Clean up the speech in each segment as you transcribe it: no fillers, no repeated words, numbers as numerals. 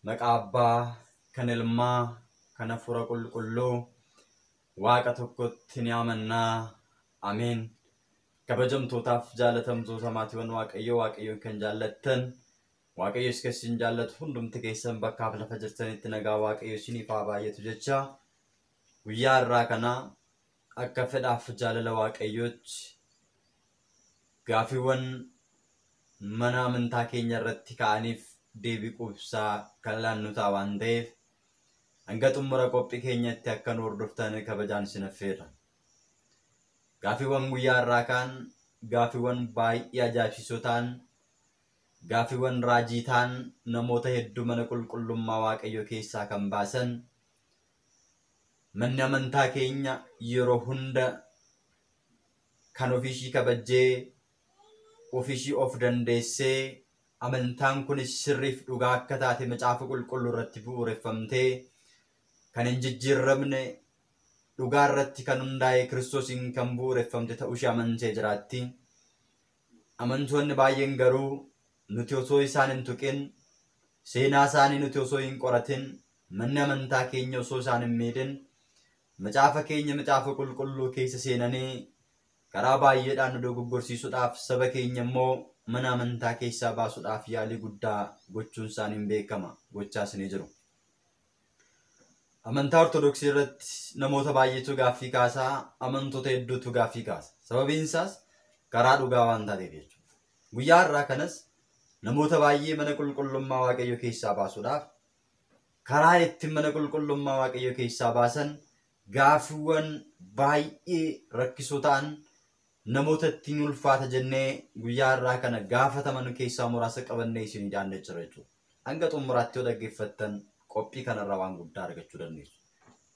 Maqaa Abbaa kan Ilmaa kan Hafuura Qulqulluu Waaqa tokkotti ni amannaa. Ameen. Kabajamtootaaf jaalatamtoota maatiiwwan Waaqayyoo, Waaqayyoon kan jaallattan, Waaqayyos kan isin jaallatu hundumti keessan bakkaaf lafa jirtanitti nagaa Waaqayyo isiniif haa baay'atu jecha guyyaa har'aa kana akka fedhaaf jaalala Waaqayyootti gaaffiiwwan mana amantaa keenya irratti ka'aniif deebii quubsaa kan laannu ta'a waan ta'eef hanga xumura qophii keenyatti akka nu hordoftan kabajaan isin affeerra. Gaaffiiwwan guyyaa har'aa kaan gaaffiiwwan baay'ee ajaa'ibsiisoo ta'an, gaaffiiwwan raajii ta'an, namoota hedduu mana qulqullummaa Waaqayyoo keessaa kan baasan, manni amantaa keenya yeroo hunda kan ofiishii kabajjee, ofiishii of dandeessee, amantaan kunis sirriif dhugaa akka taate macaafa qulqulluu irratti bu'uureffamtee kan hin jijjiiramne dhugaa irratti kan hundaa'e Kiristoosiin kan bu'uureffamte ta'uu ishee amantee jiraatti. Amantoonni baay'een garuu nuti osoo isaan hin tuqin, seenaa isaanii nuti osoo hin qoratin, manni amantaa keenya osoo isaan hin miidhin, macaafa keenya macaafa qulqulluu keessa seenanii karaa baay'eedhaan nu dogoggorsiisuudhaaf saba keenya immoo mana amantaa keessaa baasuudhaaf yaalii guddaa gochuun isaaniin beekama, gochaas ni jiru. Amantaa Ortodoksii irratti namoota baay'eetu gaaffii kaasaa, amantoota hedduutu gaaffii kaasa. Sababiin isaas karaa dhugaa waan taateef jechuudha. Guyyaa har'aa kanas namoota baay'ee mana qulqullummaa Waaqayyoo keessaa baasuudhaaf karaa ittiin mana qulqullummaa Waaqayyoo keessaa baasan gaaffiiwwan baay'ee rakkisoo ta'an namoota ittiin ulfaata jennee guyyaa har'aa kana gaafataman keessaa muraasa qabannee isinii dhiyaannee jira jechuudha. Hanga xumuraatti yoo dhaggeeffattan qophii kanarraa waan guddaa argachuu dandeessu.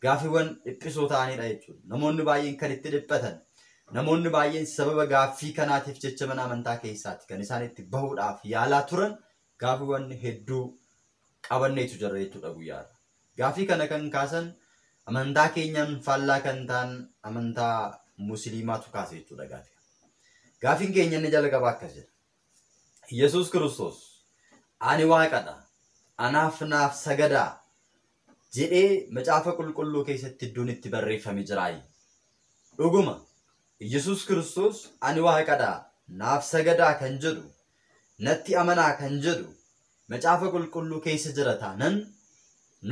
Gaaffiiwwan dhiphisoo ta'anidha jechuudha. Namoonni baay'een kan itti dhiphatan, namoonni baay'een sababa gaaffii kanaatiif jecha mana amantaa keessaatti kan isaan itti bahuudhaaf yaalaa turan gaaffiiwwan hedduu qabanneetu jira jechuudha guyyaa har'aa. Gaaffii kana kan kaasan amantaa keenyaan faallaa kan ta'an amantaa Musliimaatu kaase jechuudha gaaffii. Gaaffiin keenya inni jalqabaa akkas jedha. Yesuus Kiristoos ani Waaqadha, anaaf naaf sagadaa jedhee macaafa qulqulluu keessatti iddoon itti barreeffame jiraayi. Dhuguma Yesuus Kiristoos ani Waaqadha, naaf sagadaa kan jedhu, natti amanaa kan jedhu macaafa qulqulluu keessa jira taanan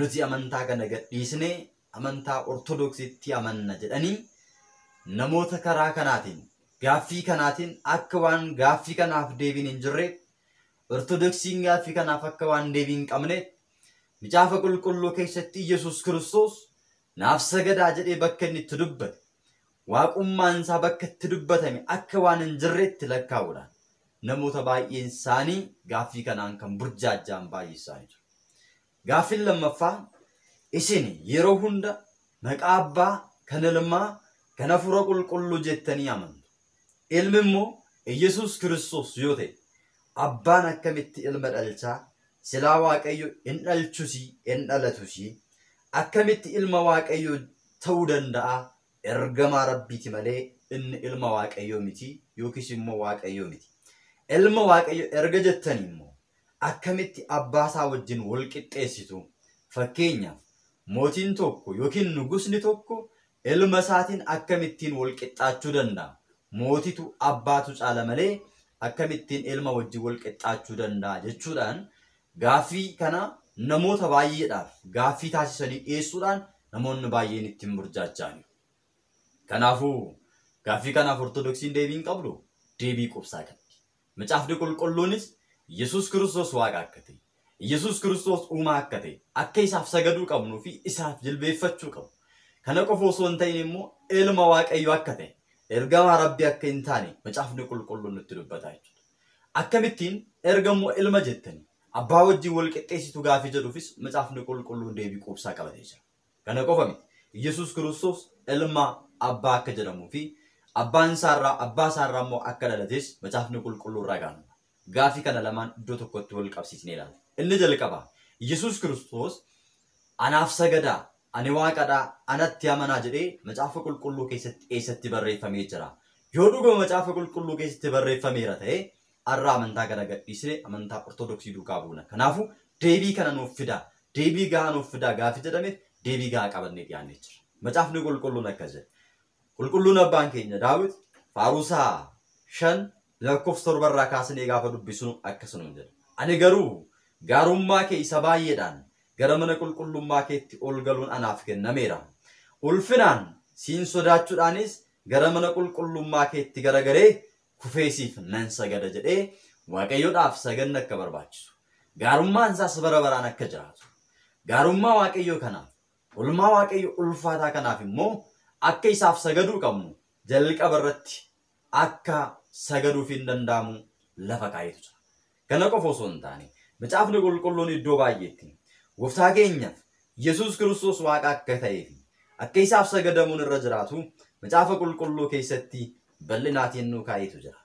nuti amantaa kana gadhiisnee amantaa Ortodoksiitti amanna jedhanii namoota karaa kanaatiin gaaffii kanaatiin akka waan gaaffii kanaaf deebiin hin jirre, Ortodoksiin gaaffii kanaaf akka waan deebii hin qabne, macaafa qulqulluu keessatti Yesuus Kiristoos naaf sagadaa jedhee bakka inni itti dubbate, waaqummaan isaa bakka itti dubbatame akka waan hin jirreetti lakkaa'uudhaan namoota baay'een isaanii gaaffii kanaan kan burjaajjaan baay'ee isaanii jiru. Gaaffiin lammaffaa isin yeroo hunda maqaa Abbaa kan Ilmaa kan Hafuura Qulqulluu jettanii amantu. Ilmi immoo Yesuus Kiristoos yoo ta'e abbaan akkamitti ilma dhalchaa, silaa Waaqayyo hin dhalchusii hin dhalatusii, akkamitti ilma Waaqayyo ta'uu danda'a? Ergamaa Rabbiiti malee inni ilma Waaqayyoo miti yookiis immoo Waaqayyoo miti. Ilma Waaqayyo erga jettanii immoo akkamitti abbaa isaa wajjin wal qixxeessitu? Fakkeenyaaf mootiin tokko yookiin nugusni tokko ilma isaatiin akkamittiin wal qixxaachuu danda'a? Mootitu abbaatu caala malee akkamittiin ilma wajjin wal qixxaachuu danda'a jechuudhaan gaaffii kana namoota baay'eedhaaf gaaffii taasisanii dhiyeessuudhaan namoonni baay'een ittiin burjaaja'ani. Kanaafuu gaaffii kanaaf Ortodoksiin deebii hin qabdu, deebii quubsaa qabdi. Macaafni qulqulluunis Yesuus Kiristoos Waaqa akka ta'e, Yesuus Kiristoos uumaa akka ta'e, akka isaaf sagaduu qabnuu fi isaaf jilbeeffachuu qabnu. Kana qofa osoo hin ta'in immoo ilma Waaqayyoo akka ta'e, ergamaa Rabbii akka hin taane macaafni qulqulluun nutti dubbata jechuudha. Akkamittiin erga immoo ilma jettanii abbaa wajjin wal qixxeessitu gaaffii jedhuufis macaafni qulqulluun deebii quubsaa qabatee jira. Kana qofa miti. Yesuus Kiristoos ilma abbaa akka jedhamuu fi abbaan isaarraa abbaa isaarraa immoo akka dhalates macaafni qulqulluun ragaa numa. Gaaffii kana lamaan iddoo tokkotti wal qabsiisnee ilaalla. Inni jalqabaa Yesuus Kiristoos anaaf sagadaa, Ani waaqadha, anatti amanaa jedhee macaafa qulqulluu keessatti eessatti barreeffamee jira? Yoo dhuguma macaafa qulqulluu keessatti barreeffameera ta'e har'a amantaa kana gadhiisnee amantaa Ortodoksii duukaa buuna. Kanaafuu deebii kana nuuf fidaa, deebii gahaa nuuf fidaa gaaffii jedhameef deebii gahaa qabannee dhiyaannee jira. Macaafni qulqulluun akkas jedha. Qulqulluun abbaan keenya Daawit Faarusaa 5 lakkoofsa 7 irraa kaasnee gaafa dubbisnu akkasuma jedha. Ani garuu gaarummaa kee isa baay'eedhaan gara mana qulqullummaa keetti ol galuun anaaf kennameera. Ulfinaan siin sodaachuudhaanis gara mana qulqullummaa keetti garagaree kufee siif nan sagada jedhee Waaqayyoodhaaf saganni akka barbaachisu. Gaarummaan isaas bara baraan akka jiraatu. Gaarummaa Waaqayyoo kanaaf, olmaa Waaqayyoo ulfaataa kanaaf immoo akka isaaf sagaduu qabnu jalqaba irratti akka sagaduuf hin danda'amu lafa kaa'etu jira. Kana qofa osoo hin taane macaafni qulqulluun iddoo baay'eetti gooftaa keenyaaf Yesuus Kiristoos waaqa akka ta'ee fi akka isaaf sagadamuun irra jiraatu macaafa qulqulluu keessatti bal'inaatiin nu kaa'etu jira.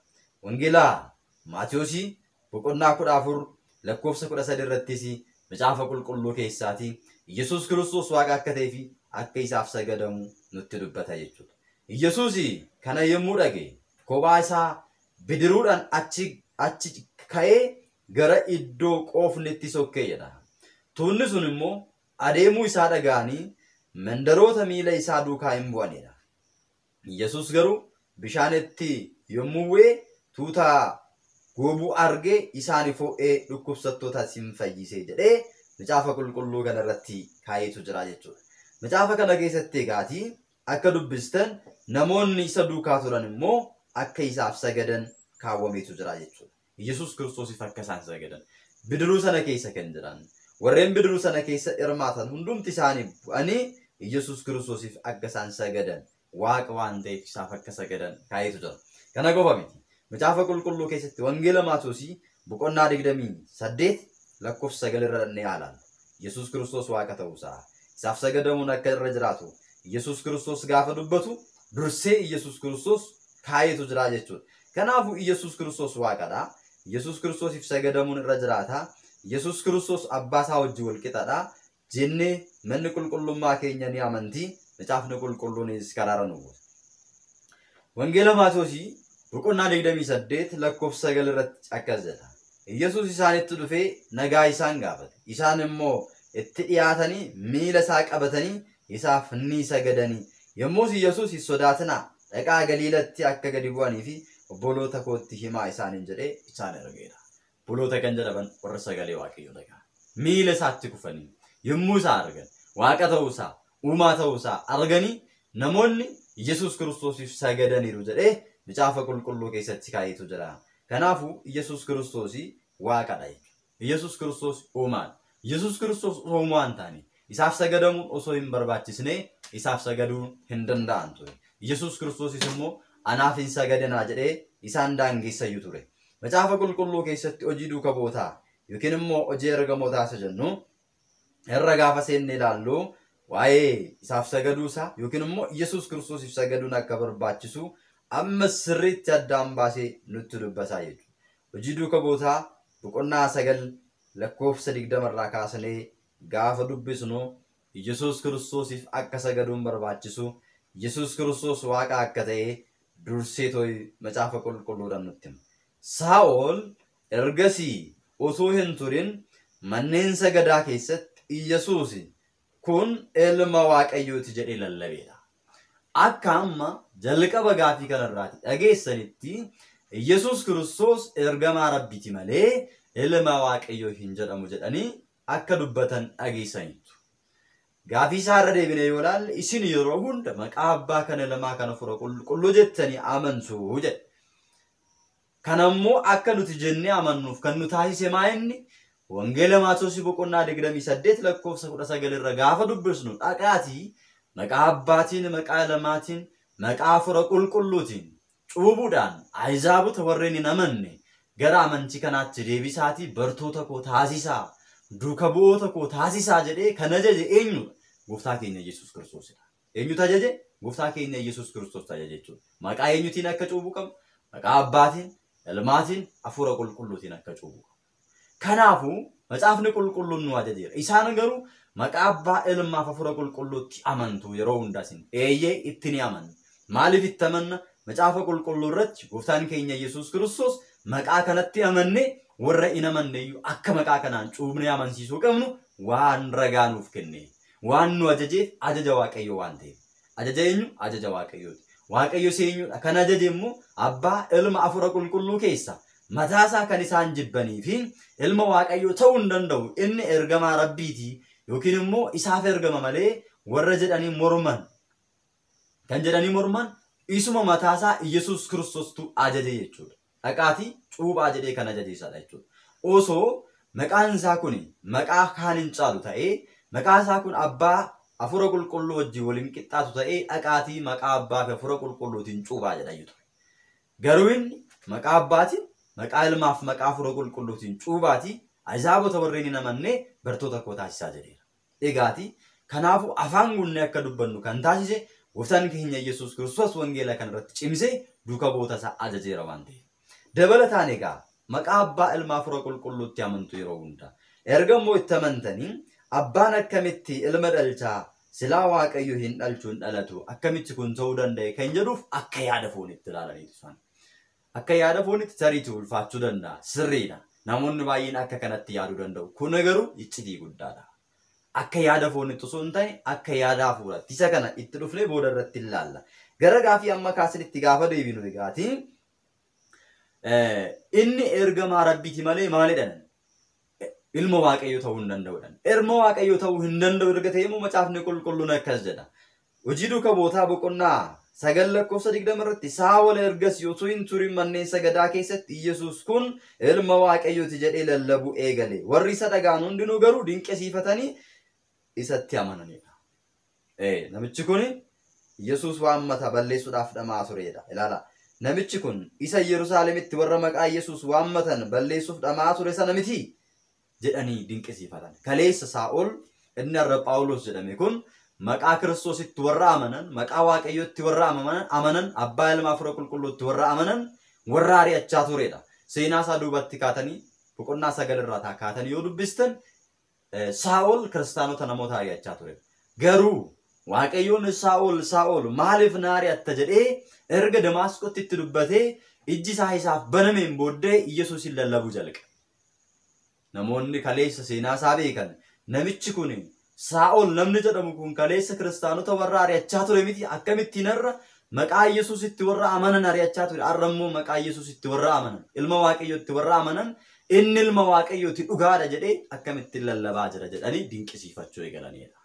Wangeelaa Maatiyoosii boqonnaa 14 lakkoofsa 13 irrattis macaafa qulqulluu keessaatii Yesuus Kiristoos waaqa akka ta'ee fi akka isaaf sagadamu nutti dubbata jechuudha. Yesuus kana yommuu dhaga'e kophaa isaa bidiruudhaan achi ka'ee gara iddoo qoofnitti sokkee jedha. Tuunni sun immoo adeemuu isaa dhaga'anii mandaroota miila isaa duukaa hin bu'anidha. Yesuus garuu bishaanitti yommuu bu'ee tuuta goobuu argee isaan fo'ee dhukkubsattoota sin fayyisee jedhee macaafa qulqulluu kanarratti kaa'eetu jira jechuudha. Macaafa kana keessatti egaatii akka dubbistan namoonni isa duukaa turan immoo akka isaaf sagadan kaawwameetu jira jechuudha. Yesuus Kiristoosiif akka isaan sagadan. Bidiruu sana keessa kan jiran warreen bidiruu sana keessa hirmaatan hundumti isaanii bu'anii Yesuus Kiristoosiif akka isaan sagadan waaqa waan ta'eef isaaf akka sagadan kaa'eetu jira. Kana qofa miti. Macaafa qulqulluu keessatti Wangeela Maatiyoosii boqonnaa 28 lakkoofsa 9 irra dhannee ilaalla. Yesuus Kiristoos waaqa ta'uusaa isaaf sagadamuun akka irra jiraatu Yesuus Kiristoos gaafa dubbatu dursee Yesuus Kiristoos kaa'eetu jira jechuudha. Kanaafuu Yesuus Kiristoos waaqadha. Yesuus Kiristoosiif sagadamuun irra jiraata. Yesuus Kiristoos abbaa isaa wajjin wal qixadha. Jennee manni qulqullummaa keenya ni amanti. Macaafni qulqulluunis karaara nu buusa. Wangeela Maatiyoosii boqonnaa 28 lakkoofsa 9 irratti akkas jedha. Yesuus isaanitti dhufee nagaa isaan gaafate. Isaan immoo itti dhiyaatanii miila isaa qabatanii isaaf ni sagadanii. Yommus Yesuus hin sodaatinaa dhaqaa Galiilatti akka gadi bu'anii fi obboloota kootti himaa isaaniin jedhee isaan ergeera. Obboloota kan jedhaman warra sagalee Waaqayyoo dhaga'an. Miila isaatti kufanii yommuu isaa argan waaqa ta'uusaa uumaa ta'uusaa arganii namoonni Yesuus Kiristoosiif sagadaniiru jedhee macaafa qulqulluu keessatti kaa'eetu jira. Kanaafuu Yesuus Kiristoos waaqadha jechuudha. Yesuus Kiristoos uumaadha. Yesuus Kiristoos osoo uumaa hin taane isaaf sagadamuun osoo hin barbaachisne isaaf sagaduu hin danda'an ture. Yesuus Kiristoosis immoo anaaf hin sagadanaa jedhee isaan daangeessayyuu ture. Macaafa qulqulluu keessatti hojii duuka bu'ootaa yookiin immoo hojii ergamootaa isa jennu irra gaafa seenne ilaallu waa'ee isaaf sagaduusaa yookiin immoo Yesuus Kiristoosiif sagaduun akka barbaachisu amma sirriitti addaan baasee nutti dubbataa jechuudha. Hojii duuka bu'ootaa boqonnaa 9 lakkoofsa 20 irraa kaasnee gaafa dubbisnu Yesuus Kiristoosiif akka sagaduun barbaachisu Yesuus Kiristoos waaqa akka ta'e dursee tooyi macaafa qulqulluudhaan nutti hima. Saa'ol ergasii osoo hin turin manneen sagadaa keessatti Yesuus kun ilma Waaqayyooti jedhee lallabeera. Akka amma jalqaba gaafii kanarraati dhageessanitti Yesuus Kiristoos ergamaa Rabbiiti malee ilma Waaqayyoo hin jedhamu jedhanii akka dubbatan dhageessaniitu. Gaafii isaa irra deebinee yoo ilaalle isin yeroo hunda maqaa abbaa kana lamaa kana fura qulqulluu jettanii amantu jedhe. Kanammoo akka nuti jennee amannuuf kan nu taasise maa inni Wangeela Maatiyoosii boqonnaa 28 lakkoofsa 19 irra gaafa dubbisnu dhaqaatii maqaa abbaatiin maqaa lamaatiin maqaa fura qulqulluutiin cuubuudhaan ahizaabota warreen hin amanne gara amantii kanaatti deebisaatii bartoota koo taasisaa duuka bu'oota koo taasisaa jedhee kan ajaje eenyudha? Gooftaa keenya Yesuus Kiristoosidha. Eenyutu ajaje? Gooftaa keenya Yesuus Kiristoos ajaje jechuudha. Maqaa eenyutiin akka cuubuu qabnu? Maqaa abbaatiin, ilmaatiin, hafuura qulqulluutiin akka cuubuu qabnu. Kanaafuu macaafni qulqulluun nu ajajeera. Isaan garuu Maqaa abbaa ilmaaf hafuura qulqulluutti amantu yeroo hundaa isin. Eeyyee itti ni amanna. Maaliif itti amanna? Macaafa qulqulluu irratti gooftaan keenya Yesuus Kiristoos maqaa kanatti amanne warra hin amanne iyyuu akka maqaa kanaan cuubnee amansiisuu qabnu waan ragaa nuuf kenne. Waan nu ajajeef ajaja Waaqayyoo waan ta'eef. Ajaja eenyu? Ajaja Waaqayyooti. Waaqayyo isa eenyudha? Kan ajaje immoo abbaa ilma hafuura qulqulluu keessa mataasaa kan isaan jibbanii fi ilma Waaqayyoo ta'uu hin danda'u. Inni ergamaa Rabbiiti yookiin immoo isaaf ergama malee warra jedhanii morman. Kan jedhanii morman isuma mataasaa Yesuus Kiristoostu ajaje jechuudha. Dhaqaatii cuuphaa jedhee kan ajaje isadha jechuudha. Osoo maqaan isaa kun maqaa kaan hin caalu ta'ee maqaa isaa kun abbaa hafuura qulqulluu wajjin waliin qixxaatu ta'ee dhaqaatii maqaa abbaa fi hafuura qulqulluutiin cuuphaa jedha ture. Garuu inni maqaa abbaatiin maqaa ilmaaf maqaa hafuura qulqulluutiin cuuphaatii azaabota warreen hin amanne bartoota koo taasisaa jedheera. Egaati kanaafuu afaan guunnee akka dubbannu kan taasise gooftaan keenya Yesuus Kiristoos wangeela kanarratti cimsee duuka bu'oota isaa ajajeera waan ta'eef. Dabalataan egaa maqaa abbaa ilmaa hafuura qulqulluutti amantu yeroo hundaa. Erga immoo itti amantanii abbaan akkamitti ilma dhalchaa silaa Waaqayyo hin dhalchu hin dhalatu akkamitti kun ta'uu danda'e kan jedhuuf akka yaada foonitti ilaalaniitu isaan. Akka yaada foonitti tariitu ulfaachuu danda'a. Sirriidha. Namoonni baay'een akka kanatti yaaduu danda'u. Kun garuu iccitii guddaadha. Akka yaada foonitti osoo hin taane akka yaada hafuuraatti. Isa kana itti dhufnee booda irratti ilaalla. Gara gaafii amma kaasinitti gaafa deebinu egaati. Inni ergamaa Rabbiiti malee maalidha? Ilma Waaqayyoo ta'uu hin danda'udha. Ilma Waaqayyoo ta'uu hin danda'u erga ta'e immoo macaafni qulqulluun akkas jedha. Hojii duuka bootaa boqonnaa 9 lakkoofsa 20 irratti Saa'ol ergasii osoo hin turin manneen sagadaa keessatti Yesuus kun ilma Waaqayyooti jedhee lallabuu eegale. Warri isa dhaga'an hundinuu garuu dinqisiifatanii isatti amananidha. Namichi kun Yesuus waammata balleessuudhaaf dhamaa turedha. Ilaala. Namichi kun isa Yerusaalemitti warra maqaa Yesuus waammatan balleessuuf dhamaa ture sana miti jedhanii dinqisiifatan. Kaleessa Saa'ol inni har'a Phaawulos jedhame kun maqaa Kiristoositti warra amanan, maqaa Waaqayyootti warra amanan, abbaa ilma hafuura qulqulluutti warra amanan warra ari'achaa turedha. Seenaa isaa duubatti kaatanii boqonnaa 9 irraa kaatanii yoo dubbistan Saa'ol kiristaanota namoota ari'achaa turedha. Garuu Waaqayyoon Saa'ol Saa'ol maaliif na ari'atta jedhee erga Damaasqootti itti dubbatee ijji isaa isaaf banameen booddee Yesuusin lallabuu jalqabe. Namoonni kaleessa seenaa isaa beekan namichi kun Saa'ol namni jedhamu kun kaleessa kiristaanota warra ari'achaa ture miti akkamittiin har'a maqaa Yesuusitti warra amanan ari'achaa ture har'a immoo maqaa Yesuusitti warra amanan ilma Waaqayyootti warra amanan inni ilma Waaqayyooti dhugaadha jedhee akkamittiin lallabaa jira jedhanii dinqisiifachuu eegalanidha.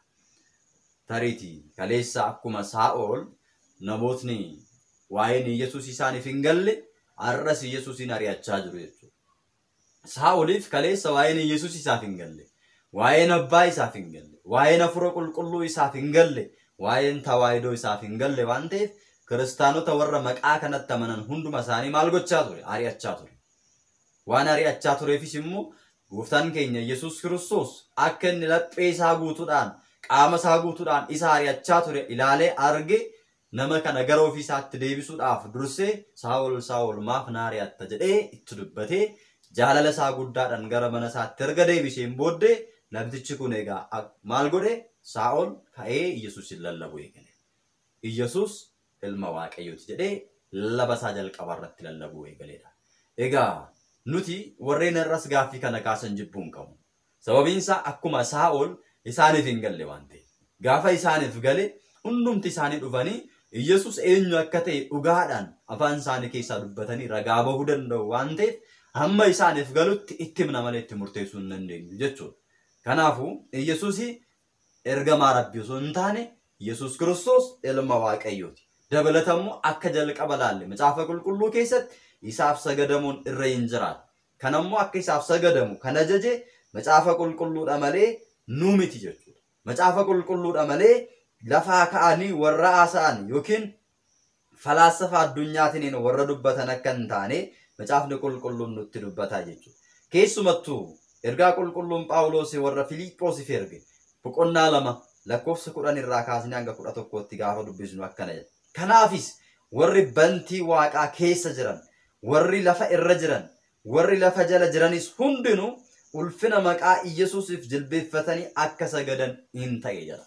Tariitii kaleessa akkuma Saa'ol namootni waa'een Yesuus isaaniif hin galle har'as Yesuusin ari'achaa jiru jechuudha. Saa'oliif kaleessa waa'een Yesuus isaaf hin galle, waa'een abbaa isaaf hin galle, waa'een hafuura qulqulluu isaaf hin galle, waa'een tawaahidoo isaaf hin galle waan ta'eef kiristaanota warra maqaa kanatti amanan hunduma isaanii maal gochaa ture? Ari'achaa ture. Waan ari'achaa tureefis immoo gooftaan keenya Yesuus Kiristoos akka inni laphee isaa guutuudhaan qaama isaa guutuudhaan isa ari'achaa ture ilaalee arge nama kana gara ofii isaatti deebisuudhaaf dursee Saa'ol Saa'ol maaf na ari'atta jedhee itti dubbatee jaalala isaa guddaadhaan gara mana isaatti erga deebiseen booddee namtichi kun egaa maal godhe? Saa'ol ka'ee Yesuusin lallabuu eegale. Yesuus ilma Waaqayyooti jedhee lallaba isaa jalqaba irratti lallabuu eegaledha. Egaa nuti warreen irras gaaffii kana kaasan jibbuu hin qabnu. Sababiin isaa akkuma Saa'ol isaaniif hin galle waan ta'eef. Gaafa isaaniif gale hundumti isaanii dhufanii Yesuus eenyu akka ta'e dhugaadhaan afaan isaanii keessaa dubbatanii ragaa bahuu danda'u waan ta'eef hamma isaaniif galutti itti himna malee itti murteessuu hin dandeenyu jechuudha. Kanaafuu Yesuus ergamaa Rabbii osoo hin taane Yesuus Kiristoos ilma Waaqayyooti. Dabalata immoo akka jalqaba laalle macaafa qulqulluu keessatti isaaf sagadamuun irra hin jiraatu. Kanammoo akka isaaf sagadamu kan ajaje macaafa qulqulluudha malee nu miti jechuudha. Macaafa qulqulluudha malee lafaa ka'anii warra haasa'an yookiin falaasafa addunyaatiin warra dubbatan akka hin taane macaafni qulqulluun nutti dubbataa jechuudha. Keessumattuu ergaa qulqulluun Phaawulos warra Filiiphoosiif erge boqonnaa 2 lakkoofsa 10 irraa kaasnee hanga 11tti gaafa dubbisnu akkana jedha. Kanaafis warri bantii waaqaa keessa jiran, warri lafa irra jiran, warri lafa jala jiranis hundinuu ulfina maqaa Iyyasuusiif jilbeeffatanii akka sagadan hin ta'e jedha.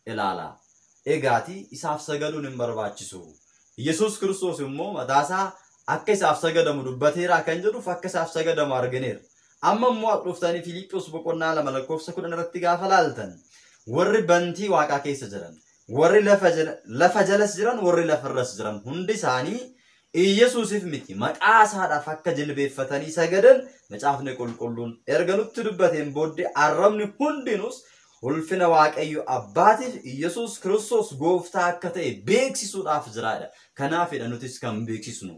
Ilaalaa. Egaati isaaf sagaduun hin barbaachisu. Iyyasuus Kiristoos immoo mataasaa akka isaaf sagadamu dubbateera kan jedhuuf akka isaaf sagadamu argineera. Amma immoo dhuftanii Filiiphoos boqonnaa 2 lakkoofsa 10 irratti gaafa laaltan warri bantii waaqaa keessa jiran, warri lafa jalas jiran, warri lafarras jiran hundi isaanii Iyyasuusiif miti maqaa isaadhaaf akka jilbeeffatanii sagadan macaafni qulqulluun erga nutti dubbateen booddee arrabni hundinuus ulfina Waaqayyo Abbaatiif Iyyasuus Kiristoos gooftaa akka ta'e beeksisuudhaaf jiraadha. Kanaafidha nutis kan beeksisnu.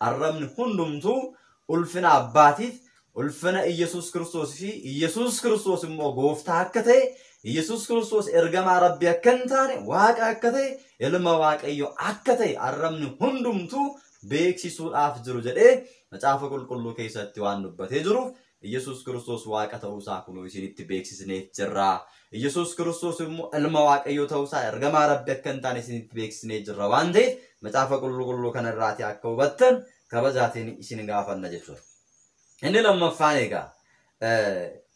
Arrabni hundumtuu ulfina Abbaatiif ulfina Iyyasuus Kiristoos fi Iyyasuus Kiristoos immoo gooftaa akka ta'e, Iyyasuus Kiristoos ergamaa Rabbii akka hin taane, Waaqa akka ta'e, ilma Waaqayyo akka ta'e arrabni hundumtuu beeksisuudhaaf jiru jedhee macaafa qulqulluu keessatti waan dubbatee jiruuf Iyyasuus Kiristoos Waaqa ta'uusaa kunuu isinitti beeksisneef jirra. Iyyasuus Kiristoos immoo ilma Waaqayyoo ta'uusaa ergamaa Rabbii akka hin taane isinitti beeksisnee jirra waan ta'eef macaafa qulqulluu kanarraatii akka hubattan kabajaatiin isin gaafanna jechuudha. Inni lammaffaan egaa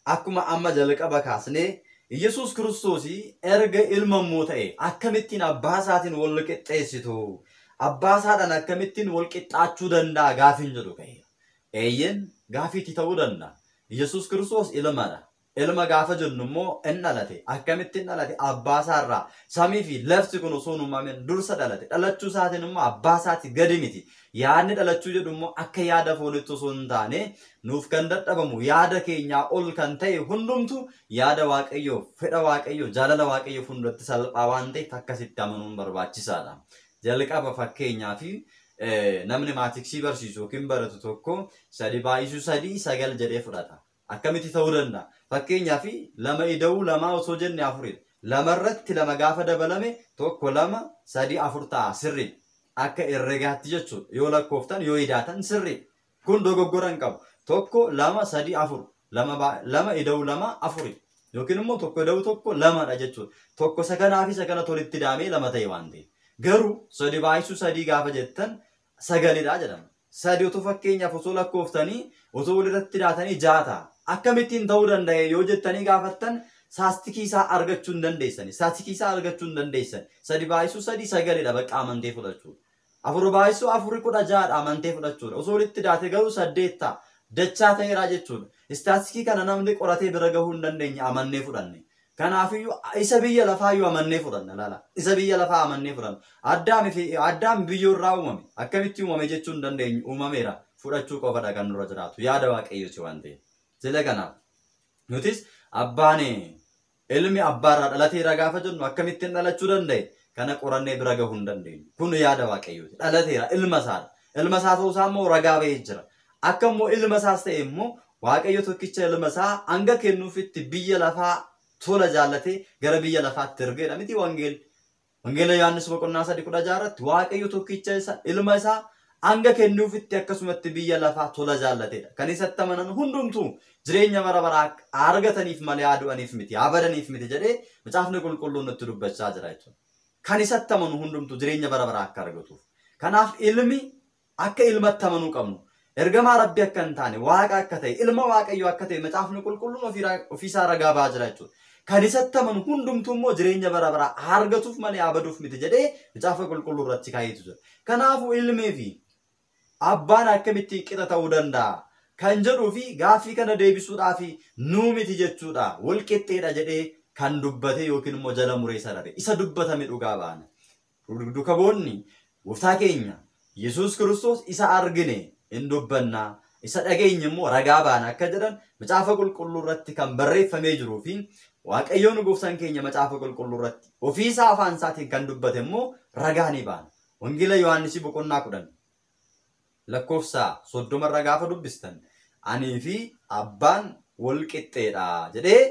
akkuma amma jalqaba kaasnee Iyyasuus Kiristoos erga ilma immoo ta'e akkamittiin abbaa isaatiin wal qixxeessitu? Abbaa isaadhaan akkamittiin wal qixxaachuu danda'a gaafiin jedhu ka'e. Eeyyeen gaafiitti ta'uu danda'a. Iyyasuus Kiristoos ilmadha. Ilma gaafa jennu immoo in dhalate. Akkamittiin dhalate? Abbaa isaarraa. Samii fi lafti kun osoo hin uumamin dursa dhalate. Dhalachuu isaatiin immoo abbaa isaatti gadi miti. Yaadni dhalachuu jedhu immoo akka yaada foonitti osoo hin taane nuuf kan dadhabamu yaada keenyaa ol kan ta'e hundumtu yaada Waaqayyoo, fedha Waaqayyoo, jaalala Waaqayyoo fuulduratti salphaa waan ta'eef akkasitti amanuun barbaachisaadha. Jalqaba fakkeenyaa fi namni maatiksii barsiisu yookiin baratu tokko 3 baay'isuu 3 9 jedhee fudhata. Akkamitti ta'uu danda'a? Fakkeenyaa fi 2 ida'uu 2 osoo jenne 4dha. 2 irratti 2 gaafa dabalame 1 2 3 4 ta'a sirrii. Akka herregaatti jechuudha. Yoo lakkooftan yoo idaatan sirrii. Kun dogoggora hin qabu. 1 2 3 4 2 ida'uu 2 4 yookiin immoo 1 ida'uu 1 2dha jechuudha. 1 saganaa fi sagana tolitti daamee 2 ta'e waan ta'eef. Garuu 3 baay'isuu 3 gaafa jettan 9dha jedhama. 3 otoo fakkeenyaaf osoo lakkooftanii osoo walirratti daatanii 6 ta'a. Akkamittiin ta'uu danda'e yoo jettanii gaafattan saastikii isaa argachuu hin dandeessani. Saastikii isaa argachuu hin dandeessan. 3 baay'isuu 3 9dha bakka amantee fudhachuudha. 4 baay'isuu 4 16dha amantee fudhachuudha. Osoo walitti daate garuu 8 ta'a. Dachaa ta'eera jechuudha. Istaastikii kana namni qoratee bira gahuu hin dandeenye amannee fudhanne. Kanaafiyyuu isa biyya lafaa iyyuu amannee fudhanna laala. Isa biyya lafaa amannee fudhanna. Addaam biyyoo irraa uumame. Akkamitti uumame jechuu hin dandeenyu. Uumameera. Fudhachuu qofadha kan nurra jiraatu. Yaada Waaqayyooti waan ta'eef. Sila kanaaf nutis abbaan ilmi abbaarraa dhalateera gaafa jennu akkamittiin dhalachuu danda'e? Kana qorannee bira gahuu hin dandeenyu. Kun yaada Waaqayyooti. Dhalateera ilma isaadha. Ilma isaa ta'uusaa immoo ragaa ba'ee jira. Akka immoo ilma isaas ta'e immoo Waaqayyo tokkicha ilma isaa hanga kennuufitti biyya lafaa tola jaallatee gara biyya lafaatti ergeedha miti wangeelli. Wangeela Yohaannis boqonnaa 3:16 irratti Waaqayyo tokkicha isa ilma isaa hanga kennuufitti akkasumatti biyya lafaa tola jaallateedha. Kan isatti amanan hundumtuu jireenya bara baraa argataniif malee haa du'aniif miti, haa badaniif miti jedhee macaafni qulqulluun nutti dubbachaa jira jechuudha. Kan isatti amanu hundumtuu jireenya bara baraa akka argatuuf. Kanaaf ilmi akka ilmatti amanuu qabnu. Ergamaa Rabbii akka hin taane, Waaqa akka ta'e, ilma Waaqayyoo akka ta'e macaafni qulqulluun ofiisaa ragaa ba'aa jira jechuudha. Kan isatti amanu hundumtuu immoo jireenya bara baraa argatuuf malee haa baduuf miti jedhee macaafa qulqulluu irratti kaa'eetu jira. Kanaafuu ilmii fi abbaan akkamittiin qixa ta'uu danda'a kan jedhuu fi gaaffii kana deebisuudhaaf nuu miti jechuudha. Wal qixxeedha jedhee kan dubbate yookiin immoo jala muree sarare isa dubbatame dhugaa baana. Dukaboonni gooftaa keenya Yesuus Kiristoos isa argine hin dubbannaa, isa dhageenye immoo ragaa baana akka jedhan macaafa qulqulluu irratti kan barreeffamee jiruu fi Waaqayyoon gooftaan keenya macaafa qulqulluu irratti ofiisaa afaan isaatiin kan dubbate immoo ragaa ni baana. Wangeela Yohaannis boqonnaa 10 lakkoofsa 30 irra gaafa dubbistan anii fi abbaan wal qixxeedha jedhee